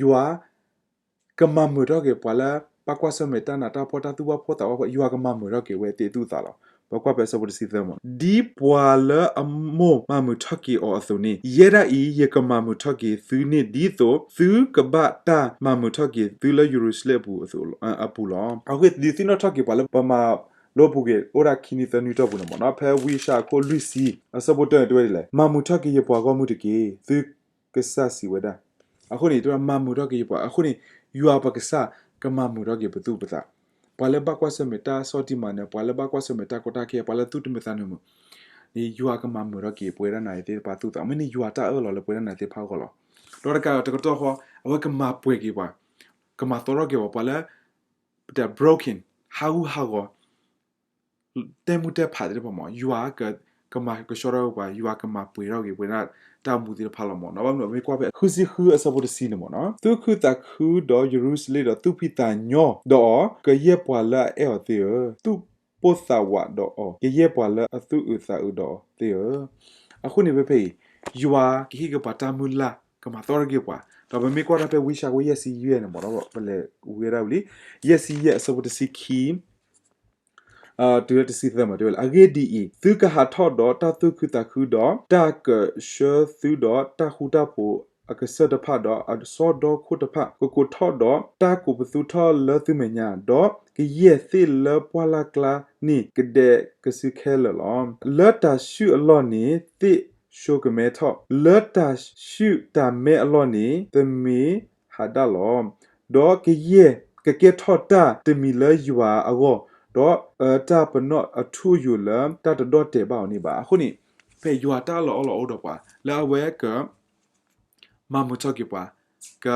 ယွၤကမၤမုာ်ထီၣ်က့ၤပှၤလၢ ဘၣ်ကွၢ်ဆၢၣ်မဲာ်တၢ်နးတၢ်ဖှီၣ် တၢ်သူၣ်ဘၣ်ဖှီၣ်သးဘၣ်ဖှီၣ်, ယွၤကမၤမုာ်ထီၣ်က့ၤဝဲသ့ၣ်သူၣ်သးလီၤ. ပကွၢ်ဖဲအဆၢဖိတဆံသၢမး, ဒ်ပှၤလၢအမိၢ်မၤမုာ်ထီၣ်က့ၤအီၤအသိးန့ၣ်, ယဲဒၣ်အံၤ ယကမၤမုာ်ထီၣ်က့ၤသုန့ၣ် ဒ်သိးသုကဘၣ်တၢ်မၤမုာ်ထီၣ်က့ၤသုလၢယရူၤၡလ့ၣ်အပူၤလီၤ. အဃိဒ်သုနီၣ်ထီၣ်က့ၤပှၤလၢပမၤလိပူၤကွံာ် အိၣ်ဒၣ်ခံနွံသၢနွံတီၢ်ပူၤန့ၣ်မးနီၤ, ဖဲဝံယၡါယၤခိၣ်လွံၢ်ဆံ အဆၢဖိတၢန့ၣ်တဲဝဲဒ်လဲၣ်, မၤမုာ်ထီၣ်က့ၤယပှၤဂီၢ်မုၢ်တက့ၢ်, သုကစၢ်စံးဝဲဒၣ်. အဃိန့ၣ် တဲဝဲဒၣ်မၤမုာ်ထီၣ်က့ၤယပှၤ, အဃိန့ၣ် ယွၤပကစၢ်ကမၤမုာ်ထီၣ်က့ၤပသူၣ်ပသး, ပှၤလၢဘၣ်ကွၢ်ဆၢၣ်မဲာ်တၢ်ဆီၣ်တံၢ်မၤနၢၤ, ပှၤလၢဘၣ်ကွၢ်ဆၢၣ်မဲာ်တၢ်ကီတၢ်ခဲ, ပှၤလၢသူၣ်တမုာ်သးတမုာ်န့ၣ် ယွၤကမၤမုာ်ထီၣ်က့ၤပဝဲဒၣ်နၤသ့ၣ်တဖၣ်သူၣ်သး, မ့ၢ်န့ၣ်ယွၤတၢ်အၢၣ်လီၤလၢပဝဲဒၣ်နၤသ့ၣ်တဖၣ်အဂီၢ်လီၤ. ဒီးတကးဒီးတကတီၢ်ဃီ အဝဲကမၤပှဲၤက့ၤပှၤ, ကမၤသီထီၣ်က့ၤပှၤ, ပှၤလၢ broken, ဟးဂူာ်ဟးဂီၤ တဲမူတဲဖးသ့ၣ်တဖၣ်မး, ယွၤကမၤကဆှီထီၣ်က့ၤပှၤ, ယွၤကမၤပှဲၤထီၣ်က့ၤပဝဲဒၣ်တၢ်အိၣ်မူသ့ၣ်တဖၣ်လီၤမးနီၤ. ဘၣ်မနုၤ မ့ၢ်ကွၢ်ဖဲဃုဆံဃုအဆၢဖိတဆံန့ၣ်မးနီၤ, သူၣ်ခုသးခုဒီးယရူၤၡလ့ၣ်ဒီး သူၣ်ဖှံသးညီဒီးအီၤ, ကယဲၢ်ပှၤလၢအအဲၣ်အီၤသ့ၣ်ဧၢ, သူၣ်ပိၢ်သးဝးဒီးအီၤ, ကယဲၢ်ပှၤလၢအသူၣ်အုးသးအုးဒီးအီၤသ့ၣ်ဧၢ. အဃိန့ၣ်ဖဲဖဲအံၤ ယွၤကဟ့ၣ်က့ၤပှၤတၢ်မုၢ်လၢ်, ကမၤသီထီၣ်က့ၤပှၤ, ဒီးပမ့ၢ်ကွၢ်တၢ်ဖဲဝံယၡါယၤခိၣ်ယဲၢ်ဆံယဲၢ်န့ၣ်မးနီၤ, ပလဲၤဝံၤဝဲဒၣ်ဝံၤလံ, ယဲၢ်ဆံယဲၢ်အဆၢဖိတဆံခံ တုၤလၢတဆံသၢမး တဲဝဲလၢ, အဂ့ၢ်ဒ်အံၤ, သုကဟးထီၣ်ဒီးတၢ်သူၣ်ခုသးခုဒီး တၢ်ကဆှၢသုဒီးတၢ်ဃူတၢ်ဖိးအကစၢၢ်တဖၣ်ဒီးအစီဒီခိၣ်တဖၣ်, ကကိးထီၣ်ဒီးတၢ်ကိးပသူထီၣ်လၢသုမဲာ်ညါ, ဒီးကယဲၢ်သ့ၣ်လၢပှၢ်လၢ်ကျါန့ၣ် ကဒဲးကစုခဲလၢာ်လီၤ. လၢတၢ်ဆှုၣ်အလီၢ်န့ၣ် သ့ၣ်ဆိကမဲထီၣ်, လၢတၢ်ဆှုၣ်တၢ်မဲအလီၢ်န့ၣ် သမ့ဟးဒၣ်လီၤ. ဒီးကယဲၢ်ကကဲထီၣ်တၢ်တမံၤလၢယွၤအဂီၢ်, ဒီးအတၢ်ပနီၣ်အထူအယိာ်လၢတၢ်တဒီၣ်တဲာ်ဘၣ်အီၤန့ၣ်ဘၣ်. အဃိန့ၣ် ဖဲယွၤတၢ်အၢၣ်လီၤအီလီၤအိၣ်ဒီးပှၤ လၢအဝဲက မၤမုာ်ထီၣ်က့ၤပှၤ, က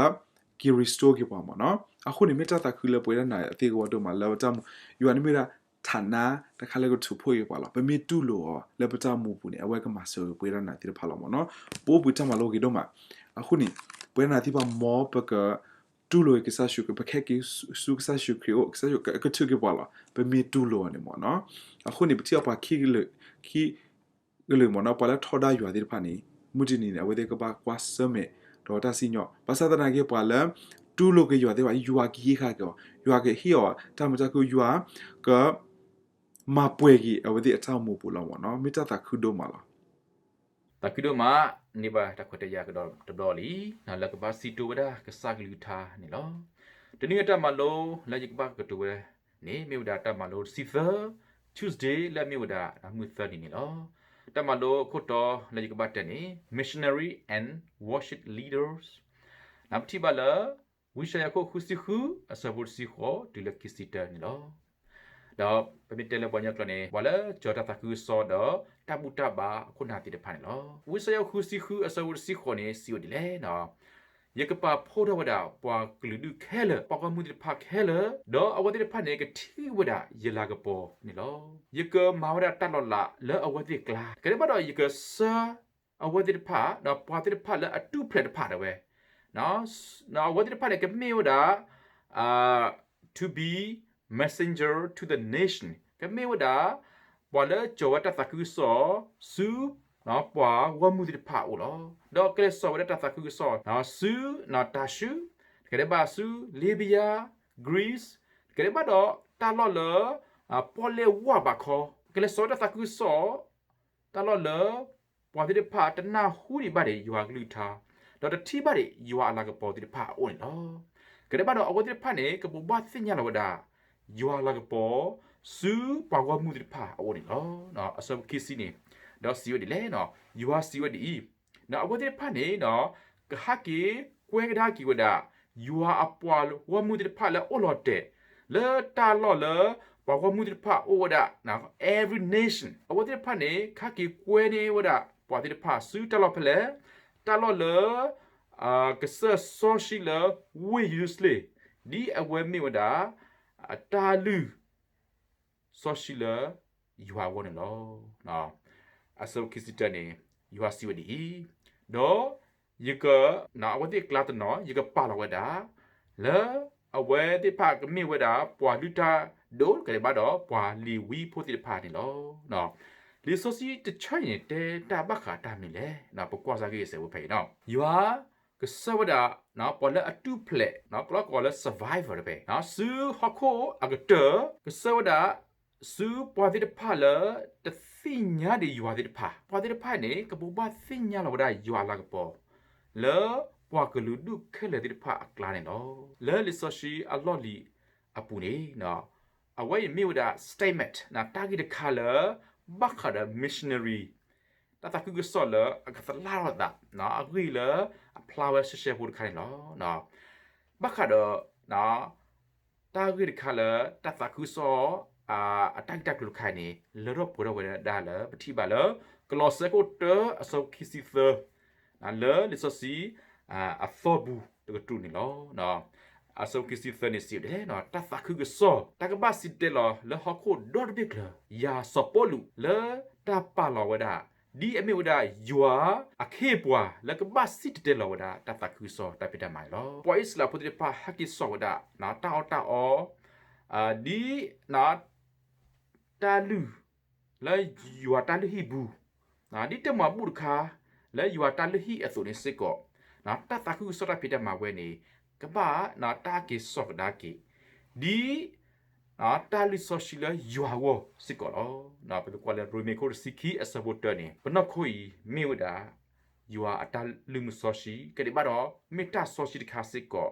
က့ၤ restore က့ၤပှၤမးနီၤ. အဃိန့ၣ်မ့ၢ်တၢ်သးခုလၢပဝဲဒၣ်နၤအသ့ၣ်အဂီၢ်ဒိၣ်မးလၢပတၢ်မူ, ယွၤန့ၣ်မ့ၢ်ဝဲဒၣ် ထးနါတခါလၢကထုးဖှိၣ်က့ၤပှၤလီၤ. ပမ့ၢ်တူၢ်လိာ်အီၤလၢပတၢ်မူပူၤန့ၣ် အဝဲကမၤစၢၤပဝဲဒၣ်နၤသ့ၣ်တဖၣ်လီၤမးနီၤ. ပအိၣ်ဘှံးတၢ်မၤလိဂ့ၤဒိၣ်မး. အဃိန့ၣ် ပဝဲဒၣ်နၤသ့ၣ်တဖၣ် မ်ပကတူၢ်လိာ်က့ၤကစၢ်ယ့ၣ်ၡူးခရံာ်, ပခဲက့ၤဆူကစၢ်ယ့ၣ်ၡူးခရံာ်အအိၣ်, ကစၢ်ယ့ၣ်ၡူးခရံာ်ကထုးက့ၤပှၤလီၤ. ပမ့ၢ်တူၢ်လိာ်အီၤန့ၣ်မးနီၤ. အဃိန့ၣ် ပထံၣ်အီၤပှၤခံကလုာ်, ခံ ကလုာ်မးနီၤ, ပှၤလၢထီဒါယွၤသ့ၣ်တဖၣ်န့ၣ် မုၢ်တနံၤန့ၣ် အဝဲသ့ၣ်ကဘၣ်ကွၢ်ဆၢၣ်မဲာ်ဒီးတၢ်စံၣ်ညီၣ်, ဘၣ်ဆၣ်သနာ်က့ ပှၤလၢတူၢ်လိာ်က့ၤယွၤသ့ၣ်တဖၣ် ယွၤကဟံးဃာ်က့ၤအီၤ, ယွၤကဟ့ၣ်အီၤတၢ်မုာ်တၢ်ခု, ယွၤက မၤပှဲၤက့ၤအဝဲသ့ၣ်အတၢ်အိၣ်မူပူၤလီၤမးနီၤ. မ့ၢ်တၢ်သးခုဒိၣ်မးလီၤ. သးခုဒိၣ်မး, န့ၢ်ဘၣ်တၢ်ခွဲးတၢ်ယာ်ကဒီးတဘျီလံ, လၢကဘၣ်စံးကတိၤဝဲဒၣ်ကစၢ်ကလုၢ်ကထါန့ၣ်လီၤ. တနံၤအတၢ်မၤလိလၢယကဘၣ်ကတိၤဝဲန့ၣ် မ့ၢ်ဝဲဒၣ်တၢ်မၤလိတဆံသၢ, Tuesday လၢအမ့ၢ်ဝဲဒၣ်မုၢ်သၢနံၤန့ၣ်လီၤ. တၢ်မၤလိအခိၣ်တီလၢယကဘၣ်တဲန့ၣ် Missionary and Worship Leaders န့ၣ် ပထံၣ်ဘၣ်လၢ ဝံယၡါယၤခိၣ်ဃုဆံဃု အဆၢဖိတဆံဃိး တုၤလၢခံဆံတၢန့ၣ်လီၤ. ဒီးပမ့ၢ်တဲလၢပှၤကညီကျိာ်န့ၣ် ပှၤလၢစၢၤတၢ်သးခုကစီၣ်ဒီးတၢ်ဘူၣ်တၢ်ဘါအခိၣ်နၢ်သ့ၣ်တဖၣ်န့ၣ်လီၤ. ဝံယၡါယၤဃုဆံဃု အဆၢဖိတဆံဃိးန့ၣ် စံးဝဲဒ်လဲၣ်န့ၣ်, ယကပာ်ဖှိၣ်ထီၣ်ဝဲဒၣ်ပှၤကလုာ်ဒူၣ်ခဲလၢာ်, ပှၤဂီၢ်မုၢ်သ့ၣ်တဖၣ်ခဲလၢာ်, ဒီးအဝဲသ့ၣ်တဖၣ်န့ၣ် ကထံၣ်ဝဲဒၣ်ယလၤကပီၤန့ၣ်လီၤ. ယကမၤဝဲဒၣ်တၢ်လီၤလးလၢအဝဲသ့ၣ်အကျါ, တကးဒံးဘၣ်ဒီးယကဆှၢ အဝဲသ့ၣ်တဖၣ်, ဒီးပှၤသ့ၣ်တဖၣ်လၢအတူၢ်ဖျဲးတဖၣ်ဒၣ်ဝဲ, အဝဲသ့ၣ်တဖၣ်န့ၣ် ကမ့ၢ်ဝဲဒၣ် to be messenger to the nation, ကမ့ၢ်ဝဲဒၣ် ပှၤလၢစၢၤဝဲတၢ်သးခုကစီၣ်ဆူ ပှၤဂီၢ်မုၢ်သ့ၣ်တဖၣ်အအိၣ်လီၤ. ဒီးကလဲၤစိာ်ဝဲဒၣ်တၢ်သးခုကစီၣ်ဆူ တၢ်ၡူး, တကးဒံးဘၣ်ဆူ Libya, Greece, တကးဒံးဘၣ်ဒီးတၢ်လီၢ်လၢ ပီၣ်လဲၣ်ဝၢ်ဘးခီ, ကလဲၤစိာ်ဝဲတၢ်သးခုကစီၣ် တၢ်လီၢ်လၢ ပှၤသ့ၣ်တဖၣ်တနၢ်ဟူဒံးဘၣ်ဒံးယွၤကလုၢ်ကထါ, ဒီးတထံၣ်ဘၣ်ဒံးယွၤအလၤကပီၤသ့ၣ်တဖၣ်အအိၣ်န့ၣ်လီၤ. တကးဒံးဘၣ်ဒီးအဝဲသ့ၣ်တဖၣ်န့ၣ် ကဘိးဘၣ်သ့ၣ်ညါလီၤဝဲဒၣ် ယွၤအလၤကပီၤ ဆူပှၤဂီၢ်မုၢ်သ့ၣ်တဖၣ်အအိၣ်န့ၣ်လီၤ. အဆၢဖိခံဆံန့ၣ် ဒီးစံးဝဲဒ်လဲၣ်န့ၣ်, ယွၤစံးဝဲဒ်အံၤ, အဝဲသ့ၣ်တဖၣ်န့ၣ် ကဟဲက့ၤကွဲကဒါက့ၤဝဲဒၣ် ယွၤအပှၤဂီၢ်မုၢ်သ့ၣ်တဖၣ်လၢအအိၣ်လီၤတဲာ် လၢတၢ်လီၢ်လၢ ပှၤဂီၢ်မုၢ်သ့ၣ်တဖၣ်အိၣ်ဝဲဒၣ် every nation, အဝဲသ့ၣ်တဖၣ်န့ၣ် ကဟဲက့ၤကွဲန့ၢ်ဝဲဒၣ်ပှၤသ့ၣ်တဖၣ်ဆူတၢ်လီၢ်ဖဲလဲၣ်, တၢ်လီၢ်လၢ ကစၢၢ်စီဆှံလၢဝ့ၢ်ယရူၤၡလ့ၣ်, ဒ်အဝဲမ့ၢ်ဝဲဒၣ် အတၢ်လုၢ် စီဆှံလၢ ယွၤအဂီၢ်န့ၣ်လီၤ. အဆၢဖိခံဆံတၢန့ၣ် ယွၤစံးဝဲဒ်အံၤ, ဒီးယက အဝဲသ့ၣ်အကျါတနီၤ ယကပာ်လီၤဝဲဒၣ် လၢအဝဲသ့ၣ်တဖၣ်ကမ့ၢ်ဝဲဒၣ် ပှၤလုၢ်တၢ်ဒိၣ်တကးဒံးဘၣ်ဒီး ပှၤလ့ၤဝံဖိသ့ၣ်တဖၣ်န့ၣ်လီၤ. လံာ်စီဆှံတဆၢအံၤန့ၣ် တဲတၢ်ဘၣ်ဃးတၢ်မနုၤလဲၣ်. ပကွၢ်စၢ်က့ၤစဲးဝဲဖဲအံၤ, ယွၤ ကစၢၢ်ဝဲဒၣ် ပှၤလၢအတူၢ်ဖျဲး ကလီကီးလၢ survivor တဖဲ ဆူဟီၣ်ခိၣ်အကတၢၢ် ကစၢၢ်ဝဲဒၣ် ဆူပှၤသ့ၣ်တဖၣ်လၢတသ့ၣ်ညါဒံးယွၤသ့ၣ်တဖၣ်, ပှၤသ့ၣ်တဖၣ်န့ၣ် ကဘိးဘၣ်သ့ၣ်ညါလီၤဝဲဒၣ်ယွၤအလၤကပီၤ လၢပှၤကလုာ်ဒူၣ်ခဲလၢာ်သ့ၣ်တဖၣ်အကျါန့ၣ်လီၤ. လၢလံာ်စီဆှံအလီၢ်လံၤအပူၤန့ၣ် အဝဲအံၤမ့ၢ်ဝဲဒၣ် statement တၢ်ဂ့ၢ်တခါလၢ ဘၣ်ဃးဒီး missionary တၢ်သးခုကစီၣ်လၢအကသလၣ်ထီၣ်သး အဂ့ၢ်လၢအဖျါဝဲရှဲရှဲဖိတခါန့ၣ်လီၤ. ဘၣ်ဃးဒီး တၢ်ဂ့ၢ်တခါလၢ တၢ်သးခုကစီၣ် အတၢ်ဂ့ၢ်တၢ်ကျိၤတခါအံၤန့ၣ် လၢထီၣ်ပှဲၤထီၣ်ဝဲဒၣ်လၢ ပထံၣ်ဘၣ်လၢ ကလီးစဲခိၣ်တၢ အဆၢဖိခံဆံသၢ လၢလံာ်စီဆှံ အသီပူၤတကတြူၢ်န့ၣ်လီၤ. အဆၢဖိခံဆံသၢန့ၣ်စံးဝဲဒၣ် တၢ်သးခုကစီၣ် တၢ်ကဘၣ်စံၣ်တဲၤလီၤလၢဟီၣ်ခိၣ်ဒီတဘ့ၣ်ကျၢၤ ယၤစီၤပီလူး လၢတၢ်ပာ်လီၤဝဲဒၣ် ဒ်အမ့ၢ်ဝဲဒၣ်ယွၤအခ့အပှၤလၢကဘၣ်စံၣ်တဲၤတဲလီၤဝဲဒၣ် တၢ်သးခုကစီၣ်တၢ်ဖံးတၢ်မၤန့ၣ်လီၤ. ပှၤအံၣ်စရ့လးဖိသ့ၣ်တဖၣ်ဟဲက့ၤစိာ်ဝဲဒၣ် တၢ်အီၣ်တၢ်အီ ဒ် တၢ်လုၢ် လၢယွၤတၢ်လုၢ်ဟံၣ်ပူၤ, ဒ်တၢ်မၤဘူၣ်တခါ လၢယွၤတၢ်လုၢ်ဟံၣ်အသိးန့ၣ်စ့ၢ်ကီး, တၢ်သးခုကစီၣ်တၢ်ဖံးတၢ်မၤဝဲန့ၣ် ကဘၣ်တၢ်က့ၤစိာ်ကဒါက့ၤ ဒ် တၢ်လုၢ်စီဆှံလၢယွၤအဂီၢ်စ့ၢ်ကီးလီၤ. ပကကွၢ်လၢရိမ့ၤခိၣ်တဆံခံအဆၢဖိတၢန့ၣ် ပနီၢ်ခိအံၤ မ့ၢ်ဝဲဒၣ် ယွၤအတၢ်လုၢ်မုၢ်စီဆှံ ကဒဲးဘၣ်ဒီး မ့ၢ်တၢ်စီဆှံတခါစ့ၢ်ကီး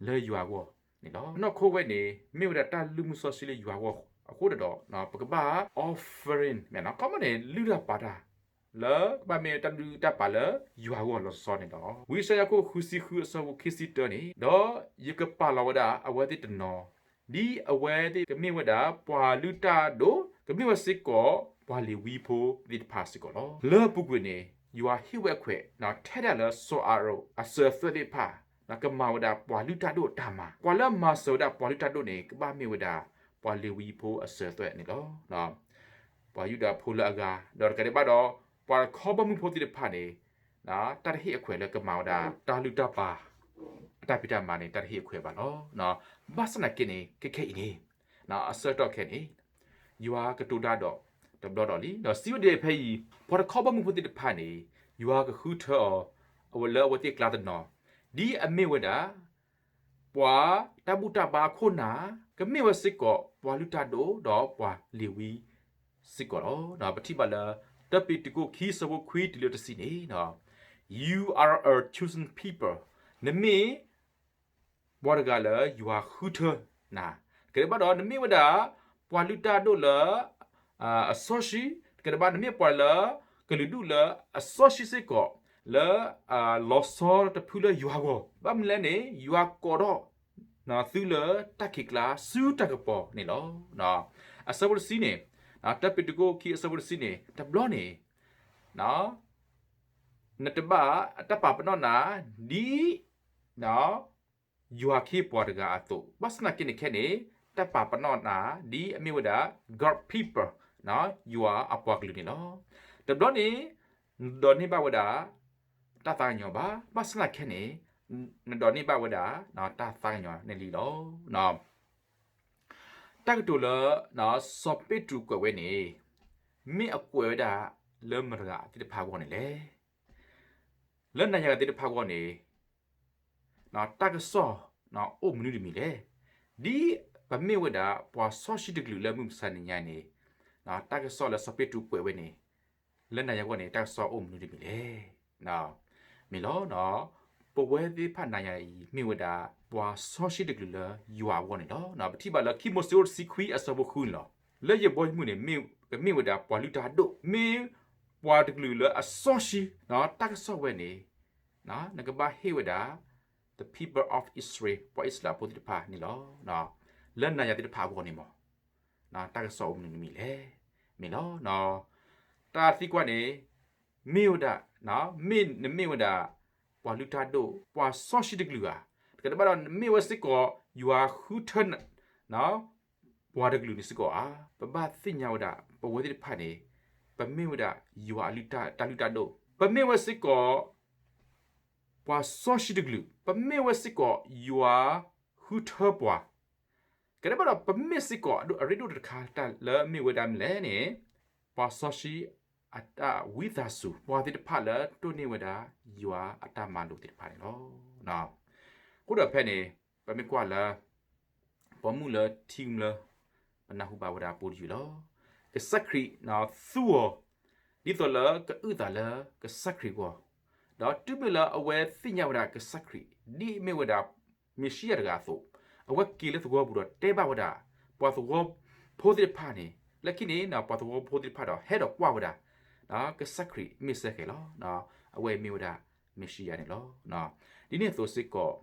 လၢယွၤအဂီၢ်န့ၣ်လီၤ. ပနီၢ်ခိဝဲန့ၣ် မ့ၢ်ဝဲဒၣ်တၢ်လုၢ်မုၢ်စီဆှံလၢယွၤအဂီၢ်အဃိဒီး ပကဘၣ် offering မ့ၢ်နီၤ ခီမီန့ၣ် လုၢ်တၢ်ပာ်တၢ် လၢကဘၣ်မ့ၢ်တၢ်လုၢ်တၢ်ပာ်လၢယွၤအဂီၢ်လီၤဆီန့ၣ်လီၤ. ဝံယၡါယၤခိၣ်ဃုဆံဃုအဆၢဖိခံဆံတၢန့ၣ် ဒီးယကပာ်လီၤဝဲဒၣ်အဝဲသ့ၣ်တနီၤ ဒ်အဝဲသ့ၣ်ကမ့ၢ်ဝဲဒၣ်ပှၤလုၢ်တၢ်ဒိၣ် ကမ့ၢ်ဝဲစ့ၢ်ကီးပှၤလ့ၤဝံဖိသ့ၣ်တဖၣ်စ့ၢ်ကီးလီၤ. လၢအပူၤကွံာ်န့ၣ် ယွၤဟ့ၣ်ဝဲအခွဲး ထဲဒၣ်လၢစီၤအၤရိၣ်အစၢၤအသွဲၣ်သ့ၣ်တဖၣ် ကမၤဝဲဒၣ်ပှၤလုၢ်တၢ်ဒိၣ်အတၢ်မၤ, ပှၤလၢမၤစၢၤဝဲဒၣ်ပှၤလုၢ်တၢ်ဒိၣ်န့ၣ် ကဘၣ်မ့ၢ်ဝဲဒၣ်ပှၤလ့ၤဝံဖိအစၢၤအသွဲၣ်န့ၣ်လီၤ. ပှၤယူဒၤဖိလၢအဂၤ ဒီးတကးဒံးဘၣ်ဒီး ပှၤတခီဘီမုၢ်ဖိသ့ၣ်တဖၣ်န့ၣ် တၢ်တဟ့ၣ်အခွဲးလၢကမၤဝဲဒၣ် တၢ်လုၢ်တၢ်ပာ် အတၢ်ဖံးတၢ်မၤန့ၣ် တၢ်တဟ့ၣ်အခွဲးဘၣ်လီၤ. ဘၣ်ဆၣ်သနာ်က့န့ၣ် ခဲခဲအံၤန့ၣ် အဆၢကတီၢ်ခဲအံၤန့ၣ် ယွၤကတိၤတၢ်ဒီးတဘျီဒီးလံ ဒီးစံးဝဲဒၣ်ဖဲအံၤ ပှၤတခီဘီမုၢ်ဖိသ့ၣ်တဖၣ်န့ၣ် ယွၤကဃုထၢအီၤ အဝဲလၢအဝဲသ့ၣ်အကျါတနီၤ ဒ်အမ့ၢ်ဝဲဒၣ် ပှၤတၢ်ဘူၣ်တၢ်ဘါအခိၣ်နၢ် ကမ့ၢ်ဝဲစ့ၢ်ကီးပှၤလုၢ်တၢ်ဒိၣ်ဒီးပှၤလ့ၤဝံစ့ၢ်ကီးလီၤ. ပထံၣ်ဘၣ်လၢ တၢ်ပ့းတရူးခိၣ်ခံအဆၢဖိခွံတုၤလၢတဆံန့ၣ် You are a chosen people, နမ့ၢ် ပှၤတဂၤလၢယွၤဃုထၢနၤ, တကးဒံးဘၣ်ဒီး နမ့ၢ်ဝဲဒၣ် ပှၤလုၢ်တၢ်ဒိၣ်လၢ အစီဆှံ, တကးဒံးဘၣ် နမ့ၢ်ပှၤလၢ ကလုာ်ဒူၣ်လၢအစီဆှံစ့ၢ်ကီး လၢ လီၤဆီတဖုလၢယွၤအဂီၢ်, ဘၣ်မနုၤလဲၣ်န့ၣ် ယွၤကိးထီၣ် သုလၢတၢ်ခံးကျါဆူတၢ်ကပီၤန့ၣ်လီၤ. အဆၢဖိတဆံန့ၣ်, တၢ်ပ့းတရူးခိၣ်ခံအဆၢဖိတဆံန့ၣ် တဘျီန့ၣ် နတဘၣ်တၢ်ပာ်ပနီၣ်နၤ ဒ် ယွၤအခ့အပှၤတဂၤအသိး, ဘၣ်ဆၣ်သနာ်က့န့ၣ်ခဲန့ၣ် တၢ်ပာ်ပနီၣ်နၤ ဒ်အမ့ၢ်ဝဲဒၣ် God people, ယွၤအပှၤကလုာ်န့ၣ်လီၤ. တဘျီန့ၣ် နဒိးန့ၢ်ဘၣ်ဝဲဒၣ် တၢ်သးကညီၤဘၣ်, ဘၣ်ဆၣ်သနာ်က့န့ၣ် နဒိးန့ၢ်ဘၣ်ဝဲဒၣ် တၢ်သးကညီၤန့ၣ်လံလီၤ. တၢ်ကတိၤလၢ စီၤပ့းတရူးကွဲးဝဲန့ၣ် မ့ၢ်အကွဲးဝဲဒၣ်လၢမတၤတဂၤသ့ၣ်တဖၣ်အဂီၢ်န့ၣ်လဲၣ်. လၢနၤယၤသ့ၣ်တဖၣ်အဂီၢ်န့ၣ် တၢ်ကစီၣ်အိၣ်မနုၤတမံၤလဲၣ်. ဒ်ပမ့ၢ်ဝဲဒၣ် ပှၤစီဆှံတကလုာ်လၢမုၢ်မဆါတနံၤညါန့ၣ် တၢ်ကစီၣ်လၢစီၤပ့းတရူးကွဲးဝဲန့ၣ် လၢနၤယၤအဂီၢ်န့ၣ် တၢ်ကစီၣ်အိၣ်မနုၤတမံၤလဲၣ်. မ့ၢ်လီၤ, ပဝဲသ့ၣ်တဖၣ်နၤယၤအံၤ မ့ၢ်ဝဲဒၣ် ပှၤစီဆှံတကလုာ်လၢယွၤအဂီၢ်န့ၣ်လီၤ. ပထံၣ်ဘၣ်လၢခံမိၤၡ့ခိၣ်တဆံခွံအဆၢဖိဃုန့ၣ်လီၤ. လၢယဘီယမုၢ်န့ၣ် မ့ၢ်ကမ့ၢ်ဝဲဒၣ်ပှၤလုၢ်တၢ်ဒိၣ်, မ့ၢ်ပှၤတကလုာ်လၢအစီဆှံ, တၢ်ကစီၣ်ဝဲန့ၣ် နကဘၣ်ဟ့ၣ်ဝဲဒၣ် the people of Israel, ပှၤအံၣ်စရ့လးဖိသ့ၣ်တဖၣ်န့ၣ်လီၤ. လၢနၤယၤသ့ၣ်တဖၣ်အဂီၢ်န့ၣ်မ့ၢ် တၢ်ကစီၣ်အိၣ်မနုၤတမံၤလဲၣ်. မ့ၢ်လီၤ, တၢ်သံကွၢ်န့ၣ် မ့ၢ်ဝဲဒၣ်, မ့ၢ်နမ့ၢ်ဝဲဒၣ် ပှၤလုၢ်တၢ်ဒိၣ် ပှၤစီဆှံတကလုာ်ဧါ, တကးဒံးဘၣ်ဒီး နမ့ၢ်ဝဲစ့ၢ်ကီး ယွၤဃုထၢ ပှၤတကလုာ်န့ၣ်စ့ၢ်ကီးဧါ. ပဘၣ်သ့ၣ်ညါဝဲဒၣ် ပဝဲသ့ၣ်တဖၣ်န့ၣ် ပမ့ၢ်ဝဲဒၣ် ယွၤအလုၢ်တၢ်လုၢ်တၢ်ဒိၣ်, ပမ့ၢ်ဝဲစ့ၢ်ကီး ပှၤစီဆှံတကလုာ်, ပမ့ၢ်ဝဲစ့ၢ်ကီး ယွၤဃုထၢပှၤ, တကးဒံးဘၣ်ဒီး ပမ့ၢ်စ့ၢ်ကီး အရ့ဒိၣ်တခါတၢ်လၢမ့ၢ်ဝဲဒၣ်မနုၤလဲၣ်န့ၣ် ပှၤစီဆှံအတၢ်ဝံသးစူၤ, ပှၤသ့ၣ်တဖၣ်လၢတိၢ်န့ၢ်ဝဲဒၣ် ယွၤအတၢ်မၤလိာ်သ့ၣ်တဖၣ်န့ၣ်လီၤ. အဃိဒီးဖဲန့ၣ် ပမ့ၢ်ကွၢ်လၢ ပိာ်မုၣ်လၢထံကမျၢၢ် နၢ်ဟူဘၣ်ဝဲဒၣ်ပူတယုၢ်လီၤ. ကစၢ်ခရံာ်သူအီၤ ဒ်သိးလၢကအုၣ်သးလၢကစၢ်ခရံာ်အဂီၢ်, ဒီးတုၤမ့ၢ်လၢအဝဲသ့ၣ်ညါဝဲဒၣ်ကစၢ်ခရံာ် ဒ်အမ့ၢ်ဝဲဒၣ်မ့ၣ်ၡံအၤတဂၤအသိး, အဝဲက့ၤလၢသဝီပူၤဒီးတဲဘၣ်ဝဲဒၣ် ပှၤသဝီဖိသ့ၣ်တဖၣ်န့ၣ်, လၢခံန့ၣ် ပှၤသဝီဖိသ့ၣ်တဖၣ်ဒီးဟဲဒီးကွၢ်ဝဲဒၣ် ကစၢ်ခရံာ်မ့ၢ်စ့ၢ်ကီးလီၤ. အဝဲမ့ၢ်ဝဲဒၣ်မ့ၣ်ၡံအၤန့ၣ်လီၤ. ဒ်န့ၣ်အသိးစ့ၢ်ကီး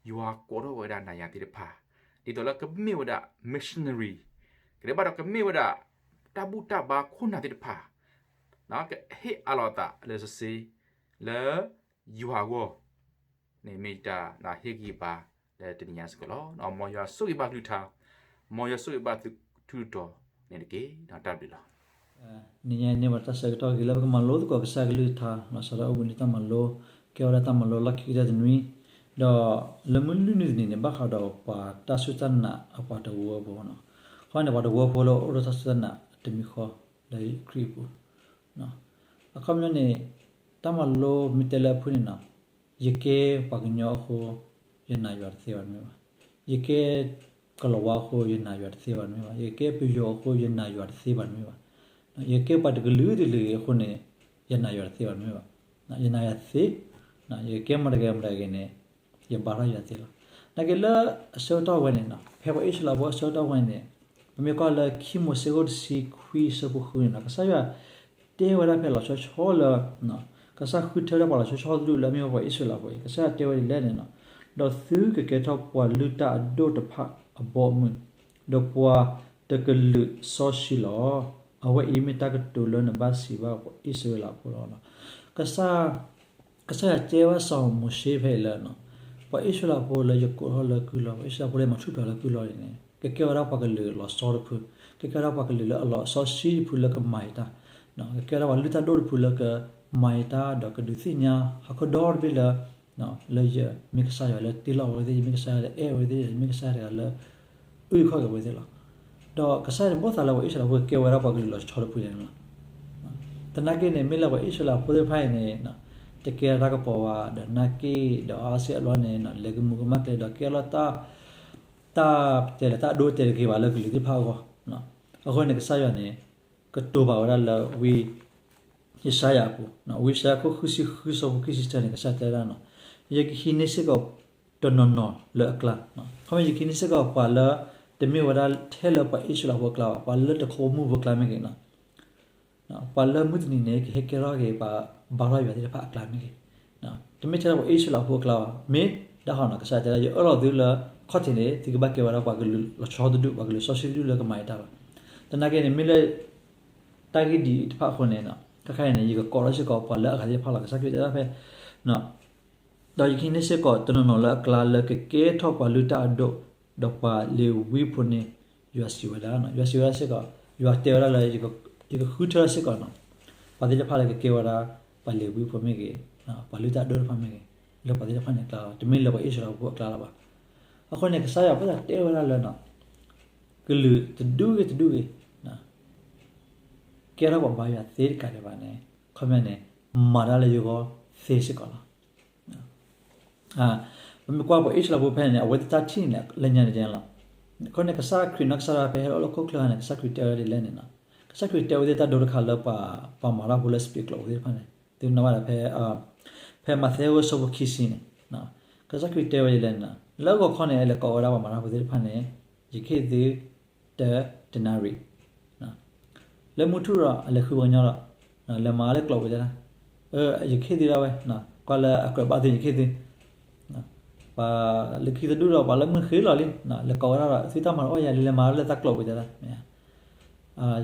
ယွၤကိးထီၣ်ဝဲဒၣ်နၤယၤသ့ၣ်တဖၣ် ဒ်သိးလၢကမ့ၢ်ဝဲဒၣ် missionary, ကဒဲးဘၣ်ဒီးကမ့ၢ်ဝဲဒၣ် တၢ်ဘူၣ်တၢ်ဘါခိၣ်နၢ်သ့ၣ်တဖၣ် ကဟ့ၣ်အးလီၤအသးလၢစ့ၢ်လၢယွၤအဂီၢ် န့ၣ်မ့ၢ်ယတၢ်ဟ့ၣ်ဂံၢ်ဘါလၢတနံၤညါစ့ၢ်ကီးလီၤ. မ်ယွၤဆိၣ်ဂ့ၤဘၣ်ကလုၢ်ကထါ, မ်ယွၤဆိၣ်ဂ့ၤဘၣ်သုထူးတီၤန့ၣ်တက့ၢ်. တၢ်ဘျုးလီၤ. နံၤညါန့ၣ်ပတၢ်ဆၢကတီၢ်ဂ့ၤလၢပကမၤလိသကိးကစၢ်ကလုၢ်ကထါ, စးထီၣ်အိၣ်ဘှံးနံၤတၢ်မၤလိ, ကဲဝဲဒၣ်တၢ်မၤလိလီၢ်ခံကတၢၢ်တနွံ, ဒီးလၢမုၢ်လွံၢ်နံၤတနံၤန့ၣ် ဘၣ်ဃးဒီးပှၤတၢ်စူၢ်တၢ်နာ်အပှၤတဝၢဖိနီၤ. အဃိန့ၣ် ပှၤတဝၢဖိလၢအိၣ်ဒီးတၢ်စူၢ်တၢ်နာ်တမံၤဃီလၢခရံာ်အပူၤ အခီပညီန့ၣ် တၢ်မၤလိမ့ၢ်တဲလၢအဖုၣ်န့ၣ်နီၤ, ယကဲပှၤကညီအဃိ ယနာ်ယွၤတသ့ဘၣ်တမ့ၢ်ဘၣ်. ယကဲကလီၤဝါအဃိ ယနာ်ယွၤတသ့ဘၣ်တမ့ၢ်ဘၣ်. ယကဲပယီၤအဃိ ယနာ်ယွၤတသ့ဘၣ်တမ့ၢ်ဘၣ်. ယကဲပှၤတကလုာ်တကလုာ်အဃိန့ၣ် ယနာ်ယွၤတသ့ဘၣ်တမ့ၢ်ဘၣ်. ယနာ်ယွၤသ့, ယကဲမတၤဂ့ၤမတၤဂ့ၤန့ၣ် ယဘါထီၣ်ယွၤသ့လီၤ. နာ်က့လၢအဆၢကတီၢ်ဝဲန့ၣ်နီၤ, ဖဲပှၤအံၣ်စရ့လးဖိအဆၢကတီၢ်ဝဲန့ၣ်, ပမ့ၢ်ကွၢ်လၢခံမိၤၡ့အခိၣ်တဆံခွံအဆၢဖိဃုန့ၣ်နီၤ, ကစၢ်ယွၤတဲဝဲဒၣ်ဖဲလီၤဆီဆီလၢ ကစၢ်ဃုထၢဒၣ်ပှၤလီၤဆီဆီတဒူၣ်လၢအမ့ၢ်ဝဲပှၤအံၣ်စရ့လးဖိအံၤ, ကစၢ်ယွၤတဲဝဲဒ်လဲၣ်န့ၣ်နီၤ, ဒီးသုကကဲထီၣ်ပှၤလုၢ်တၢ်အဒိၣ်တဖၣ်အဘီအမုၢ်, ဒီးပှၤတကလုာ်စီဆှံလီၤ. အဝဲအံၤမ့ၢ်တၢ်ကတိၤလၢနဘၣ်စံးဘၣ်ပှၤအံၣ်စရ့လးဖိလီၤ. ကစၢ် ကစၢ်ယွၤတဲဝဲစီၤမိၤၡ့ဖဲအံၤလၢ ပှၤအံၣ်စရ့လးဖိလၢယကိးထီၣ်လၢကုၢ်လီၢ်, ပှၤအံၣ်စရ့လးဖိလၢယမၤထူၣ်ဖျဲးလၢကုၢ်လီၢ်န့ၣ် ကကဲဝဲဒၣ်ပှၤကလုာ်လီၤဆီတဖု, ကကဲဝဲဒၣ်ပှၤကလုာ်လၢအလီၤစီဆှံတဖုလၢကမၤယတၢ်, ကကဲဝဲဒၣ်ပှၤလုၢ်တၢ်ဒိၣ်တဖုလၢကမၤယတၢ် ဒီးကဒုးသ့ၣ်ညါဟီၣ်ခိၣ်ဒီတဘ့ၣ်လၢ လၢယမ့ၢ်ကစၢ်ယွၤလၢတ့လီၤဝဲသ့ၣ်, ယမ့ၢ်ကစၢ်ယွၤလၢအဲၣ်ဝဲသ့ၣ်, ယမ့ၢ်ကစၢ်ယွၤလၢ အုၣ်ခီၣ်က့ၤဝဲသ့ၣ်လီၤ. ဒီးကစၢ်ယွၤန့ၣ်ဘၣ်သးလၢပှၤအံၣ်စရ့လးဖိကကဲဝဲဒၣ်ပှၤကလုာ်လီၤဆီတဖုန့ၣ်လီၤ. သနာ်က့န့ၣ် မ့ၢ်လၢပှၤအံၣ်စရ့လးဖိသ့ၣ်တဖၣ်အံၤန့ၣ် တကဲထီၣ်တၢ်ကပီၤဘၣ်, ဒီးနာ်က့ ဒီးအါစ့ၢ်အလီၢ်န့ၣ် လဲၤကမူးကမၣ်ကျဲ ဒီးကဲထီၣ် တၢ်တဲလၢတၢ်အဒိအတဲာ်တဂ့ၤဘၣ် လၢကလုာ်သ့ၣ်တဖၣ်အဂီၢ်. အဃိန့ၣ် ကစၢ်ယွၤန့ၣ် ကတိၤဘၣ်ဝဲဒၣ်လၢဝံယၡါယၤအပူၤ, ဝံယၡါယၤအခိၣ်ဃုဆံဃု ဆၢဖိခံဆံတၢန့ၣ် ကစၢ်တဲဒၣ်နီၤ, ယကဟံးန့ၢ်စ့ၢ်ကီးတနီၤနီၤလၢအကျါ, ခီဖျိယကဟံးန့ၢ်စ့ၢ်ကီးပှၤလၢ တမ့ၢ်ဝဲဒၣ်ထဲလၢပှၤအံၣ်စရ့လးဖိအကျါဘၣ်, ပှၤလၢတခိးမူဖိအကျါမ့ၢ်ဂ့ၤနီၤ, ပှၤလၢမုၢ်တနံၤန့ၣ် ကဟဲကဲထီၣ်က့ၤပှၤဘါထီၣ်ယွၤသ့ၣ်တဖၣ်အကျါမ့ၢ်ဂ့ၤ, တမ့ၢ်ထဲလၢပှၤအံၣ်စရ့လးဖိအကျါဘၣ်, မ့ၢ်ဒၣ်ဟီနီၤ ကစၢ်ယွၤတဲဒၣ် ယအၢၣ်လီၤသုလၢ ခီၣ်ထံးန့ၣ် သုကဘၣ်ကဲဝဲဒၣ်ပှၤကလုာ်လီၤဆီတဒူၣ်, ပှၤကလုာ်စီဆှံတဒူၣ်လၢကမၤယတၢ်လီၤ. သနာ်က့န့ၣ် မ့ၢ်လၢ တၢ်ဂ့ၢ်ဒ်အံၤတဖၣ်အဃိန့ၣ် ခဲခါအံၤန့ၣ် ယကကိးထီၣ်စ့ၢ်ကီးပှၤလၢအဂၤသ့ၣ်တဖၣ်လီၤ. ကစၢ်ခရံာ်တဲဒၣ်ဖဲ ဒီးယကဟံးန့ၢ်စ့ၢ်ကီးတနီၤနီၤလၢအကျါလၢကကဲထီၣ်ပှၤလုၢ်တၢ်အဒိၣ်, ဒီးပှၤလ့ၤဝံဖိန့ၣ် ယွၤစံးဝဲဒၣ်, ယွၤစံးဝဲဒၣ်စ့ၢ်ကီး, ယွၤတဲဝဲဒၣ်လၢ ယကဃုထၢစ့ၢ်ကီးနီၤ ပှၤသ့ၣ်တဖၣ်လၢကကဲဝဲဒၣ် ပှၤလ့ၤဝံဖိမ့ၢ်ဂ့ၤ, ပှၤလုၢ်တၢ်အဒိၣ်တဖၣ်မ့ၢ်ဂ့ၤ, လၢပှၤသ့ၣ်တဖၣ်န့ၣ်အကျါလီၤ, တမ့ၢ်လၢပှၤအံၣ်စရ့လးဖိအကျါလီၤဘၣ်. အဃိန့ၣ် ကစၢ်ယွၤဘၣ်သးတဲဝဲဒၣ်လၢ ကလုာ်တဒူၣ်ဂ့ၤတဒူၣ်ဂ့ၤ ကဲထီၣ်ပှၤဘါယွၤသ့တကးဒံးဘၣ်န့ၣ် ခီပညီန့ၣ် မၤတၢ်လၢယဂီၢ်သ့စ့ၢ်ကီးလီၤ. ပမ့ၢ်ကွၢ်ပှၤအံၣ်စရ့လးဖိဖဲန့ၣ် အဝဲသ့ၣ်တၢ်ထံၣ်န့ၣ် လၢညါန့ၣ်လီၤ. အဃိန့ၣ် ကစၢ်ခရံာ်နီၢ်ကစၢ်ဒၣ်ဖဲဟဲလီၤလၢဟီၣ်ခိၣ်ချၢအခါန့ၣ် ကစၢ်ခရံာ်တဲဝဲဒၣ်ဒ်လဲၣ်န့ၣ်လီၤ. ကစၢ်ခရံာ်တဲဝဲသ့ၣ်တၢ်ဒိတခါလၢပှၤ ပှၤမၤတၢ်ဖိလၢ speak လီၤဝဲသ့ၣ်တဖၣ်န့ၣ် သုနၢ်ဘၣ်ဒီး ဖဲမးသဲအဆၢဖိခံဆံန့ၣ် ကစၢ်ခရံာ်တဲဝဲဒ်လဲၣ်န့ၣ်လီၤ. လၢဂီၤခီန့ၣ် လဲၤကိးဝဲဒၣ်ပှၤမၤတၢ်ဖိသ့ၣ်တဖၣ်န့ၣ် ယကဟ့ၣ်သု တဒနၤရံၣ် လၢမုၢ်ထူၣ်ဒီး အလဲၤဃုပှၤကညီဒီး လဲၤမၤလၢကျိးပူၤတဲဒၣ်, ယကဟ့ၣ်သုဒၣ်ဝဲ, ကွၢ်လၢအကြၢးဘၣ်သုန့ၣ် ယကဟ့ၣ်သု, ပှၤလၢခံတဒူၣ်ဒီး ပှၤလၢမုၢ်ဃ့လီၤလံ, လဲၤကိးဝဲဒၣ်ဒီး သုတၢ်မၤတအိၣ်ယၤလံ လဲၤမၤလၢတၢ်ကျိးပူၤတဲဒၣ်,